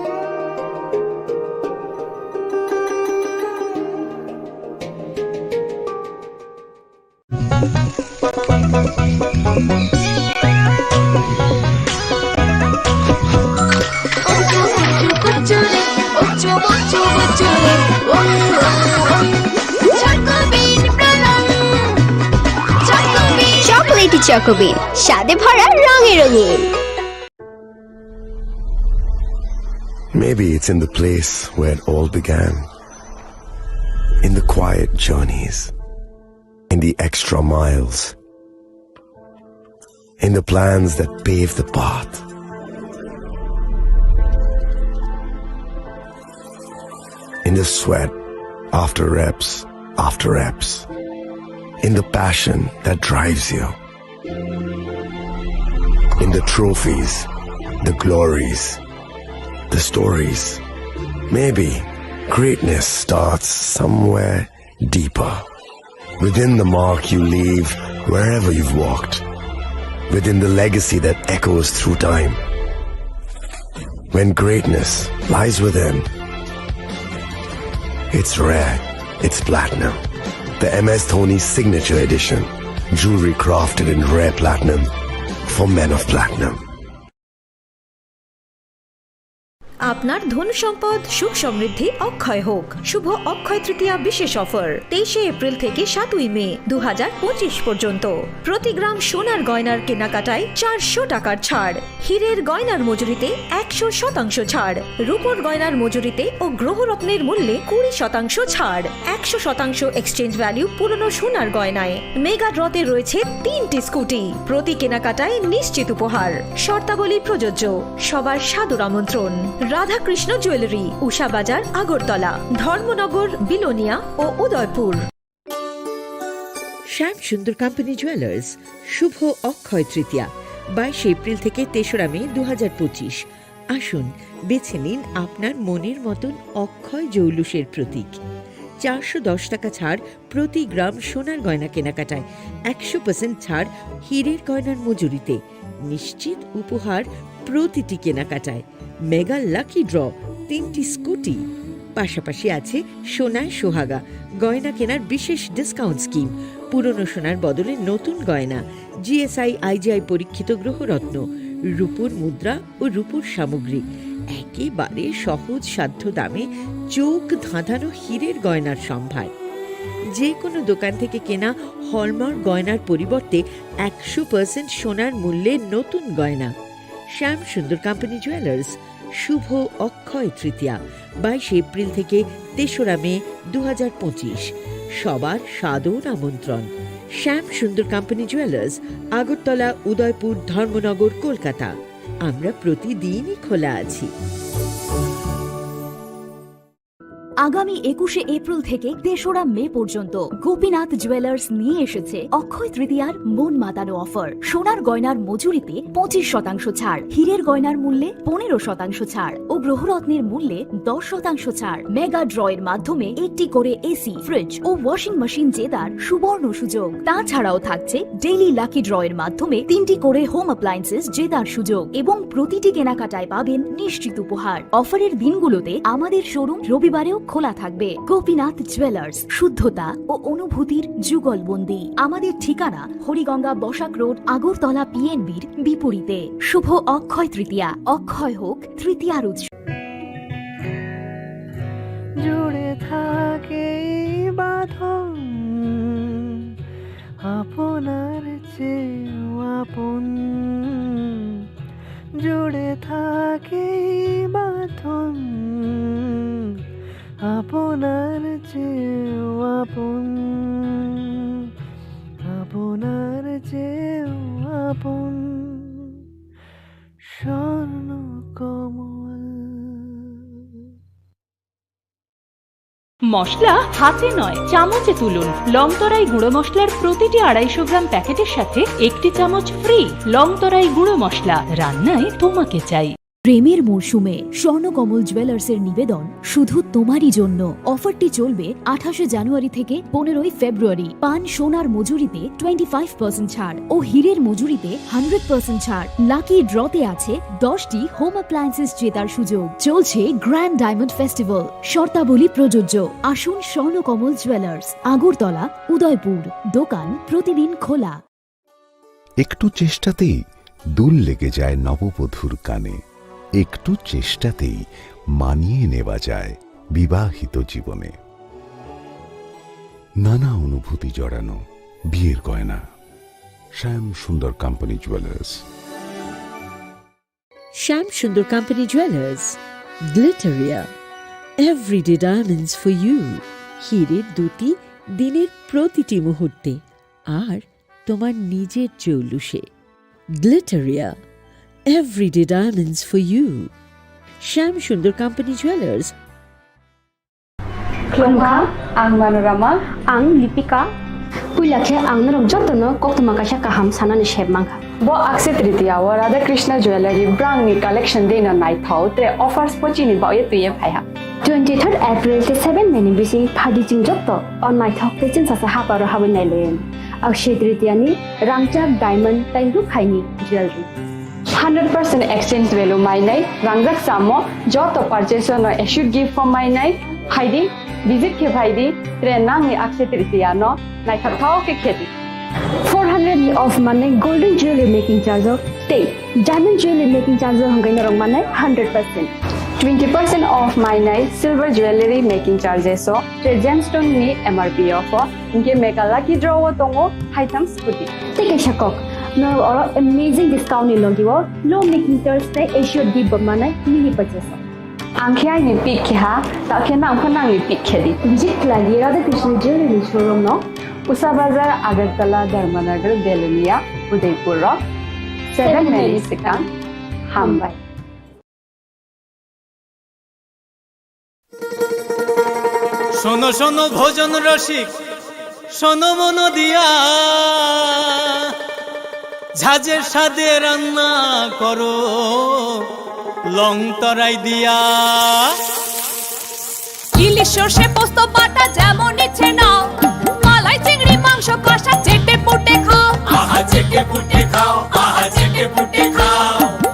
Chocolatey Choco Bean, স্বাদে ভরা রঙে রঙিন। Maybe it's in the place where it all began. In the quiet journeys. In the extra miles. In the plans that pave the path. In the sweat after reps after reps. In the passion that drives you. In the trophies, the glories, the stories. Maybe greatness starts somewhere deeper. Within the mark you leave wherever you've walked. Within the legacy that echoes through time. When greatness lies within, it's rare, it's platinum. The M S Dhoni Signature Edition. Jewelry crafted in rare platinum for men of platinum. আপনার ধন সম্পদ সুখ সমৃদ্ধি অক্ষয় হোক। শুভ অক্ষয় তৃতীয়া বিশেষ অফার তেইশে এপ্রিল থেকে সাতই মে দু হাজার পঁচিশ পর্যন্ত। প্রতি গ্রাম সোনার গয়নার কেনাকাটায় চারশো টাকার ছাড়, হীরের গয়নার মজুরিতে একশো শতাংশ ছাড়, রূপোর গয়নার মজুরিতে ও গ্রহরত্নের মূল্যে কুড়ি শতাংশ ছাড়, একশো শতাংশ এক্সচেঞ্জ ভ্যালু পুরনো সোনার গয়নায়। মেগা ড্রতে রয়েছে তিনটি স্কুটি, প্রতি কেনাকাটায় নিশ্চিত উপহার। শর্তাবলী প্রযোজ্য। সবার সাদর আমন্ত্রণ। রাধাকৃষ্ণ জুয়েলারি, উষা বাজার, আগরতলা, ধর্মনগর, বিলোনিয়া ও উদয়পুর। শ্যাম সুন্দর কোম্পানি জুয়েলার্স, শুভ অক্ষয় তৃতীয়া, বাইশে এপ্রিল থেকে তেসরা মে দু হাজার পঁচিশ। আসুন, বেছে নিন আপনার মনের মতন অক্ষয় জৌলুসের প্রতীক। চারশো দশ টাকা ছাড় প্রতি গ্রাম সোনার গয়না কেনাকাটায়, একশো পার্সেন্ট ছাড় হীরের গয়নার মজুরিতে, নিশ্চিত উপহার প্রতিটি কেনাকাটায়, মেগা লাকি ড্র, তিনটি স্কুটি, পাশাপাশি আছে সোনায় সোহাগা, গয়না কেনার বিশেষ ডিসকাউন্ট স্কিম, পুরনো সোনার বদলে নতুন গয়না, G S I I G I পরীক্ষিত গ্রহরত্ন, রূপোর মুদ্রা ও রূপোর সামগ্রী, একেবারে সহজ সাধ্য দামে চোখ ধাঁধানো হীরের গয়নার সম্ভার। যে কোনো দোকান থেকে কেনা হলমার্ক গয়নার পরিবর্তে একশো পার্সেন্ট সোনার মূল্যে নতুন গয়না। শ্যাম সুন্দর কোম্পানি জুয়েলার্স, শুভ অক্ষয় তৃতীয়া, বাইশে এপ্রিল থেকে তেসরা মে দু হাজার পঁচিশ। সবার সাদর আমন্ত্রণ। শ্যাম সুন্দর কোম্পানি জুয়েলার্স, আগরতলা, উদয়পুর, ধর্মনগর, কলকাতা। আমরা প্রতিদিনই খোলা আছি। আগামী একুশে এপ্রিল থেকে তেসরা মে পর্যন্ত গোপীনাথ জুয়েলার্স নিয়ে এসেছে অক্ষয় তৃতীয়ার মন মাতানো অফার। সোনার গয়নার মজুরিতে পঁচিশ শতাংশ ছাড়, হীরের গয়নার মূল্যে পনেরো শতাংশ ছাড় ও গ্রহরত্নের মূল্যে দশ শতাংশ ছাড়। মেগা ড্র এর মাধ্যমে একটি করে এসি, ফ্রিজ ও ওয়াশিং মেশিন জেতার সুবর্ণ সুযোগ। তাছাড়াও থাকছে ডেইলি লাকি ড্র এর মাধ্যমে তিনটি করে হোম অ্যাপ্লায়েন্সেস জেতার সুযোগ এবং প্রতিটি কেনাকাটায় পাবেন নিশ্চিত উপহার। অফারের দিনগুলোতে আমাদের শোরুম রবিবারেও খোলা থাকবে। গোপীনাথ জুয়েলার্স, শুদ্ধতা ও অনুভূতির যুগলবন্দি। আমাদের ঠিকানা হরিগঙ্গা বসাক রোড, আগরতলা পিএনবির বিপরীতে। শুভ অক্ষয় তৃতীয়া, অক্ষয় হোক তৃতীয়ার উৎসব। জুড়ে থাকে এই বাঁধন আপনার চেয়েও আপন। জুড়ে থাকে বাঁধন আপনার চেয়েও আপন, আপনার চেয়েও আপন স্বর্ণ কমল। মশলা হাতে নয়, চামচে তুলুন। লংতরাই গুঁড়ো মশলার প্রতিটি আড়াইশো গ্রাম প্যাকেটের সাথে একটি চামচ ফ্রি। লংতরাই গুঁড়ো মশলা, রান্নায় তোমাকে চাই। প্রেমের মরশুমে স্বর্ণকমল জুয়েলার্সের নিবেদন শুধু তোমারই জন্য। অফারটি চলবে আঠাশে জানুয়ারি থেকে পনেরোই ফেব্রুয়ারি। পান সোনার মজুরিতে টোয়েন্টি ফাইভ পার্সেন্ট ছাড় ও হীরের মজুরিতে হান্ড্রেড পার্সেন্ট ছাড়। লাকি ড্রতে আছে দশটি হোম অ্যাপ্লায়েন্সেস জেতার সুযোগ। চলছে গ্র্যান্ড ডায়মন্ড ফেস্টিভ্যাল। শর্তাবলী প্রযোজ্য। আসুন স্বর্ণকমল জুয়েলার্স, আগরতলা, উদয়পুর। দোকান প্রতিদিন খোলা। একটু চেষ্টাতেই দুল লেগে যায় নববধূর কানে। একটু চেষ্টাতেই মানিয়ে নেওয়া যায় বিবাহিত জীবনে। নানা অনুভূতি জড়ানো বিয়ের গয়না। শ্যাম Sundar company jewellers. Shyam Sundar company jewellers, Glitteria, everyday diamonds for you. হীরের দ্যুতি দিনের প্রতিটি মুহূর্তে, আর তোমার নিজের জৌলুসে। Glitteria, everyday diamonds for you. Shyam Sundar company jewellers. Khulumkha, ang Manorama. Ang Lipika. Puila khe ang norok jotono koktwma kaisa kaham sanani sep mankha. Bo Akshaya Tritiya o Radha Krishna Jewellery brangni collection dino naithok, tre offers bo chini bagwi twiwi phaiha. Twenty-third April tei seven May ni bising phaidi chwng joto o naithok tei chwngsacha haparo habwi nailaio. Akshaya Tritiya ni rangchak, diamond tei rukhaini jewellery. Hundred percent exchange value mainai, rangjak chamo, joto purchase no assured gift form mainai, phaidi, visit khe phaidi, tre nangni Akshaya Tritiya no naithokthok khe khedi. Four hundred ni off manai golden jewelry making charge o tei diamond jewelry making charge o hwnkhai norok manai hundred percent. Twenty percent off mainai silver jewelry making charges o, tre gemstone ni M R P off o, hinkhe mega lucky draw o tongo haitham scooty. Tei kaisa kok, norok oro amazing discount ni logi o low making charge tei assured gift bo manai mini purchase o. Ang khe aini pick khe ha, ta khe nang pho nangni pick khe di. Visit khlai di Radha Krishna Jewellery showroom no, Usa Bazar, Agartala, Dharmanagar, Belonia, Udaipur o seven May ni swkang. Hambai. শোনো শোনো ভোজন রসিক, শোনো মন দিয়া, ঝাঁঝে স্বাদে রান্না করো লং তরাই দিয়া। ইলিশ সর্ষে পোস্ত বাটা যেমন ইচ্ছে নাও, মালাই চিংড়ি মাংস কষা চেটে পুটে খাও। আহা চেটে পুটে খাও, আহা চেটে পুটে খাও।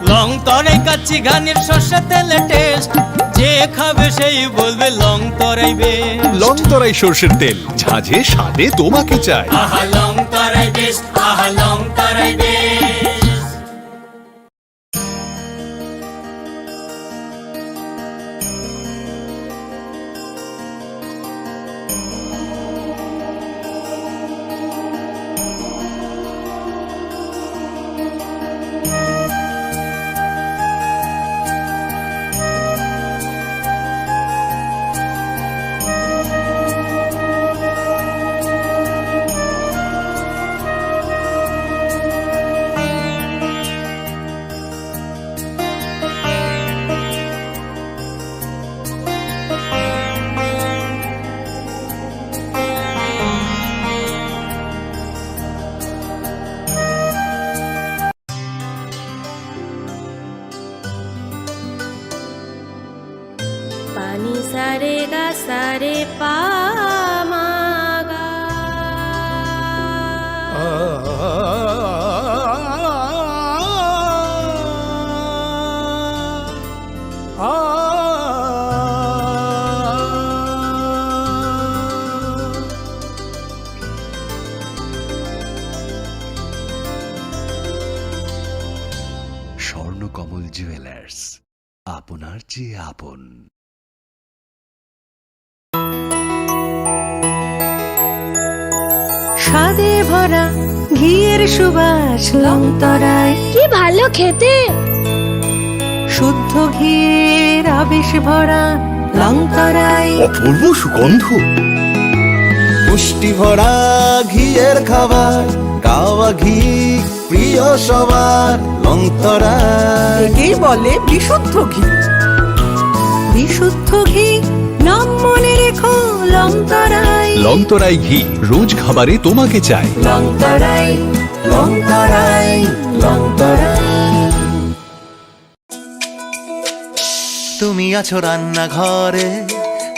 লং তরাই কাচ্চি ঘানির সর্ষে তেলে টেস্ট, যে খাবে সেই বলবে long Tarai best. Long Tarai সর্ষের তেল, ঝাঁঝে স্বাদে তোমাকে চাই। আহা লং তরাই বেস্ট, আহা long Tarai best. Pani sare ga sare pa ma ga. Swarnakamal jewellers, আপনার চেয়ে আপন। স্বাদে ভরা ঘিয়ের সুবাস লং তরাই। কি ভালো খেতে। শুদ্ধ ঘির আবেশ ভরা লংতরাই। অপূর্ব সুগন্ধ। পুষ্টি ভরা ঘিয়ের খাবার, গাওয়া ঘি প্রিয় সবার, লংতরাই। একেই বলে বিশুদ্ধ ঘি। বিশুদ্ধ ঘি, নাম মনে রেখো, লংতরাই। লংতরাই ঘি, রোজ খাবারে তোমাকে চাই। লংতরাই, লংতরাই, লংতরাই। তুমি আছো রান্নাঘরে,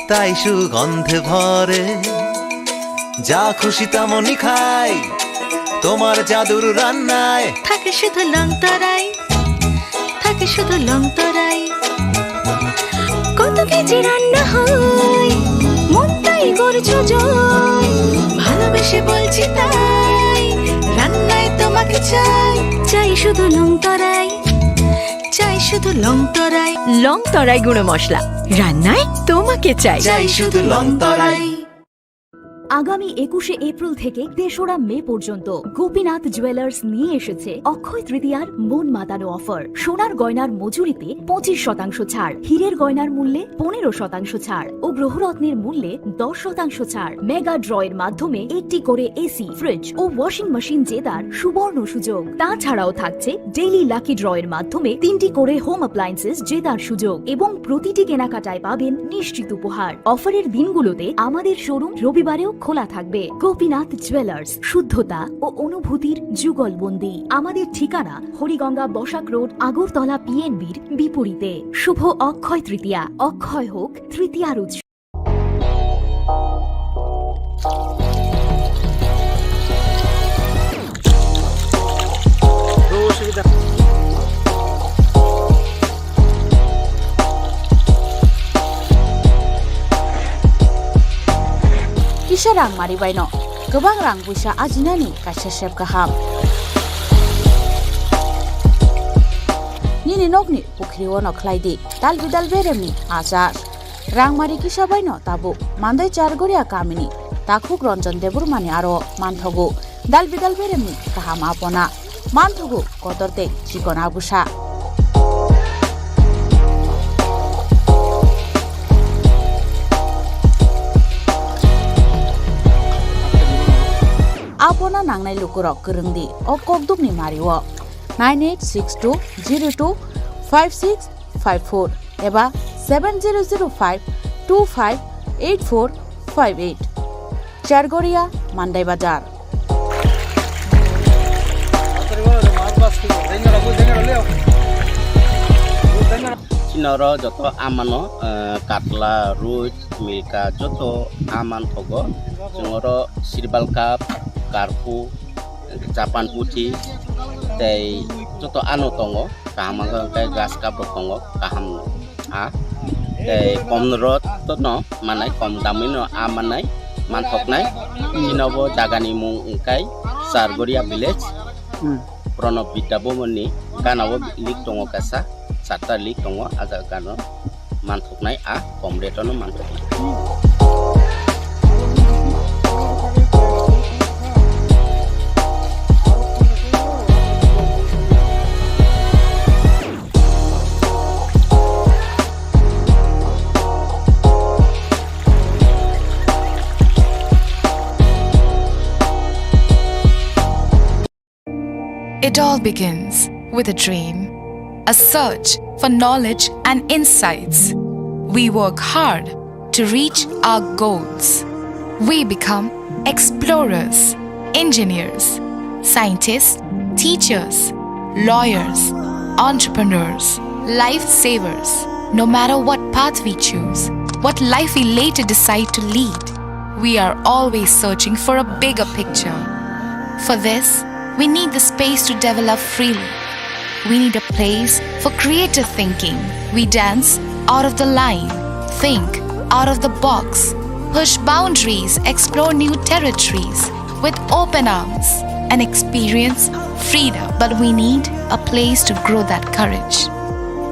তাই সুগন্ধে ভরে। যা খুশি তেমনই খাই, তোমার জাদুর রান্নায়। থাকে শুধু লংতরাই, থাকে শুধু লংতরাই। কত কেজি রান্না হয়, মনটাই করছো জয়। ভালোবেসে বলছি তাই, রান্নায় তোমাকে চাই। চাই শুধু লংতরাই, চাই শুধু লংতরাই। লংতরাই গুঁড়ো মশলা, রান্নায় তোমাকে চাই। চাই শুধু লংতরাই। আগামী একুশে এপ্রিল থেকে তেসরা মে পর্যন্ত গোপীনাথ জুয়েলার্স নিয়ে এসেছে অক্ষয় তৃতীয়ার মন মাতানো অফার। সোনার গয়নার মজুরিতে পঁচিশ শতাংশ ছাড়, হীরের গয়নার মূল্যে পনেরো শতাংশ ছাড় ও গ্রহরত্নের মূল্যে দশ শতাংশ ছাড়। মেগা ড্র এর মাধ্যমে একটি করে এসি, ফ্রিজ ও ওয়াশিং মেশিন জেতার সুবর্ণ সুযোগ। তাছাড়াও থাকছে ডেইলি লাকি ড্র এর মাধ্যমে তিনটি করে হোম অ্যাপ্লায়েন্সেস জেতার সুযোগ এবং প্রতিটি কেনাকাটায় পাবেন নিশ্চিত উপহার। অফারের দিনগুলোতে আমাদের শোরুম রবিবারেও খোলা থাকবে। গোপীনাথ জুয়েলার্স, শুদ্ধতা ও অনুভূতির যুগলবন্দি। আমাদের ঠিকানা হরিগঙ্গা বসাক রোড, আগরতলা পিএনবির বিপরীতে। শুভ অক্ষয় তৃতীয়া, অক্ষয় হোক তৃতীয়ার উৎসব। Kisa rang mari baino kwbang rang puisa ajinani kaisa sep kaham. Nini nokni pukhri ono khlai di dal bidal beremni achar. Rangmari kisa baino tabuk Mandai Chargoria kamini takhuk Ranjan Debbarmani aro manthogo dal bidal beremni kaham apona, manthogo kotor tei chikon abusa. Apona nangnai lukurok kwrwng di o kokdukni mario nine eight six two zero two five six five four eba seven zero zero five two five eight four five eight. Chargoria, Mandai Bazar. Chini oro joto amano, eh, katla, ruit, milka, joto aman thogo. Chwng oro sirbal cup, karpu, japan puthi, tei joto ano tongo. Kaham wngkha hwnkhe gas cup rok tongo, kaham a. Tei kom rot no manai, kom damwi no a manai, manthoknai. Chini bo jaga ni mung wngkha Chargoria village. Hmm. Pranab Vidya Bhavan ni gana o leak tongo kaisa, charta leak tongo, a jaga no manthoknai, a kom rate no manthoknai. It all begins with a dream, a search for knowledge and insights. We work hard to reach our goals. We become explorers, engineers, scientists, teachers, lawyers, entrepreneurs, lifesavers. No matter what path we choose, what life we later decide to lead, we are always searching for a bigger picture. For this, we need the space to develop freely. We need a place for creative thinking. We dance out of the line, think out of the box, push boundaries, explore new territories with open arms and experience freedom. But we need a place to grow that courage,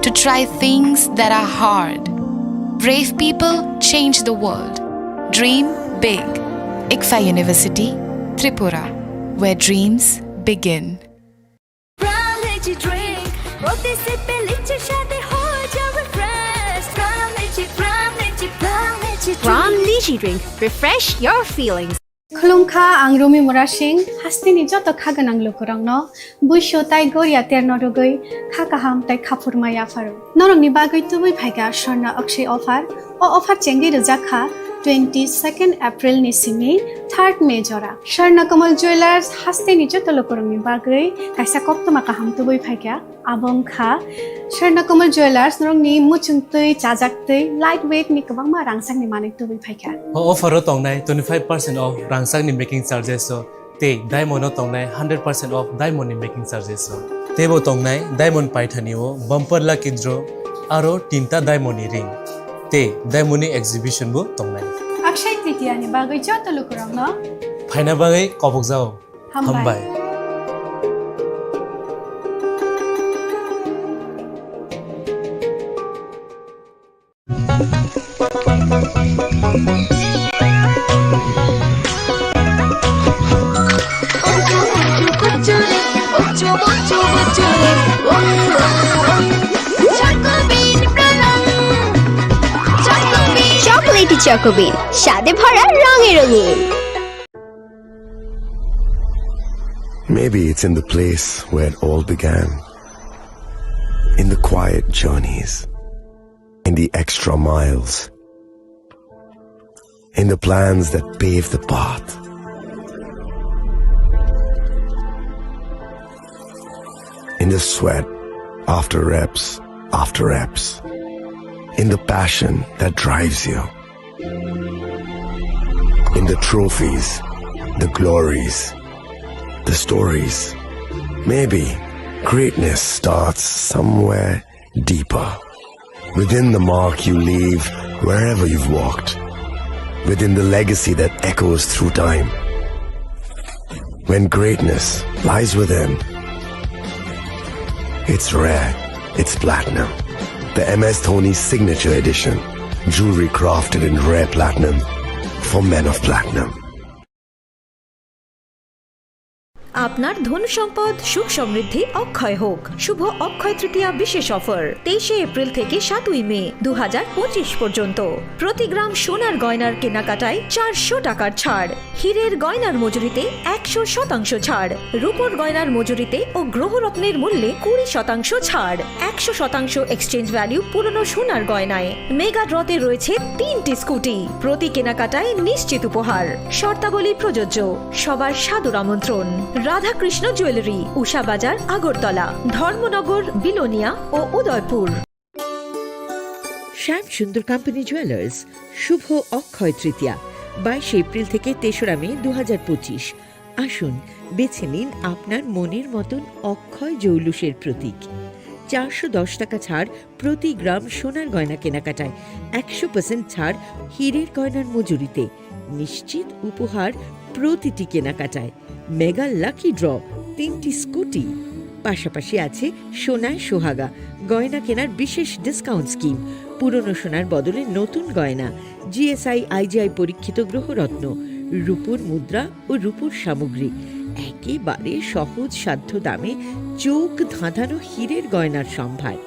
to try things that are hard. Brave people change the world. Dream big. ICFAI University, Tripura, where dreams begin. Pride Drink, প্রতি সিপে লিচুর স্বাদে হয় Ring. Refresh your feelings. Khulumkha, ang Rumi Murasing, hasteni joto kha gwnang lukurokno buisu tai goria terno rwgwi kha kaham tai khaphurma yapharo. Norokni bagwi tubui phaikha Swarna Akshay offer. O offer chengwi rwjak kha twenty-second April ni simi third May jora. Swarna Kamal Jewellers hasteni joto lukurokni bagwi kaisa koktwma kaham tubui phaikha. Abo wngkha Swarna Kamal Jewellers, norokni muchung twi, chajak twi, light weight ni kwbangma rangchakni manwi tubui phaikha. O offer o tongnai twenty-five percent off rangchakni making charges o, tei diamond o tongnai hundred percent off diamond ni making charges o. Teibo tongnai diamond paithani o bumper lucky draw aro tinta diamond ni ring tei diamond ni exhibition bo tongnai. Akshay Tritiya ni bagwi joto lukurokno phaina bagwi kobokjao. Hambai. Hambai. Chocolatey Choco Bean, স্বাদে ভরা রঙে রঙিন। Maybe it's in the place where it all began. In the quiet journeys. In the extra miles. In the plans that pave the path. In the sweat after reps after reps. In the passion that drives you. In the trophies, the glories, the stories. Maybe greatness starts somewhere deeper. Within the mark you leave wherever you've walked. Within the legacy that echoes through time. When greatness lies within, it's rare, it's platinum. The M S Dhoni Signature Edition. Jewelry crafted in rare platinum for men of platinum. আপনার ধন সম্পদ সুখ সমৃদ্ধি অক্ষয় হোক। শুভ অক্ষয় তৃতীয়া বিশেষ অফার, তেইশে এপ্রিল থেকে সাতই মে দু হাজার পঁচিশ পর্যন্ত। প্রতি গ্রাম সোনার গয়নার কেনাকাটায় চারশো টাকার ছাড়, হীরের গয়নার মজুরিতে একশো শতাংশ ছাড়, রূপোর গয়নার মজুরিতে ও গ্রহরত্নের মূল্যে কুড়ি শতাংশ ছাড়, একশো শতাংশ এক্সচেঞ্জ ভ্যালু পুরনো সোনার গয়নায়। মেগা ড্রতে রয়েছে তিনটি স্কুটি, প্রতি কেনাকাটায় নিশ্চিত উপহার। শর্তাবলী প্রযোজ্য। সবার সাদর আমন্ত্রণ। রাধাকৃষ্ণ জুয়েলারি, উষা বাজার, আগরতলা, ধর্মনগর, বিলোনিয়া ও উদয়পুর। শ্যাম সুন্দর কোম্পানি জুয়েলার্স, শুভ অক্ষয় তৃতীয়া, বাইশে এপ্রিল থেকে তেসরা মে দু হাজার পঁচিশ। আসুন, বেছে নিন আপনার মনের মতন অক্ষয় জৌলুসের প্রতীক। চারশো দশ টাকা ছাড় প্রতি গ্রাম সোনার গয়না কেনাকাটায়, একশো পার্সেন্ট ছাড় হীরের গয়নার মজুরিতে, নিশ্চিত উপহার প্রতিটি কেনাকাটায়, মেগা লাকি ড্র, তিনটি স্কুটি। পাশাপাশি আছে সোনায় সোহাগা, গয়না কেনার বিশেষ ডিসকাউন্ট স্কিম, পুরনো সোনার বদলে নতুন গয়না, G S I, I G I পরীক্ষিত গ্রহরত্ন, রূপোর মুদ্রা ও রূপোর সামগ্রী। একেবারে সহজ সাধ্য দামে চোখ ধাঁধানো হীরের গয়নার সম্ভার।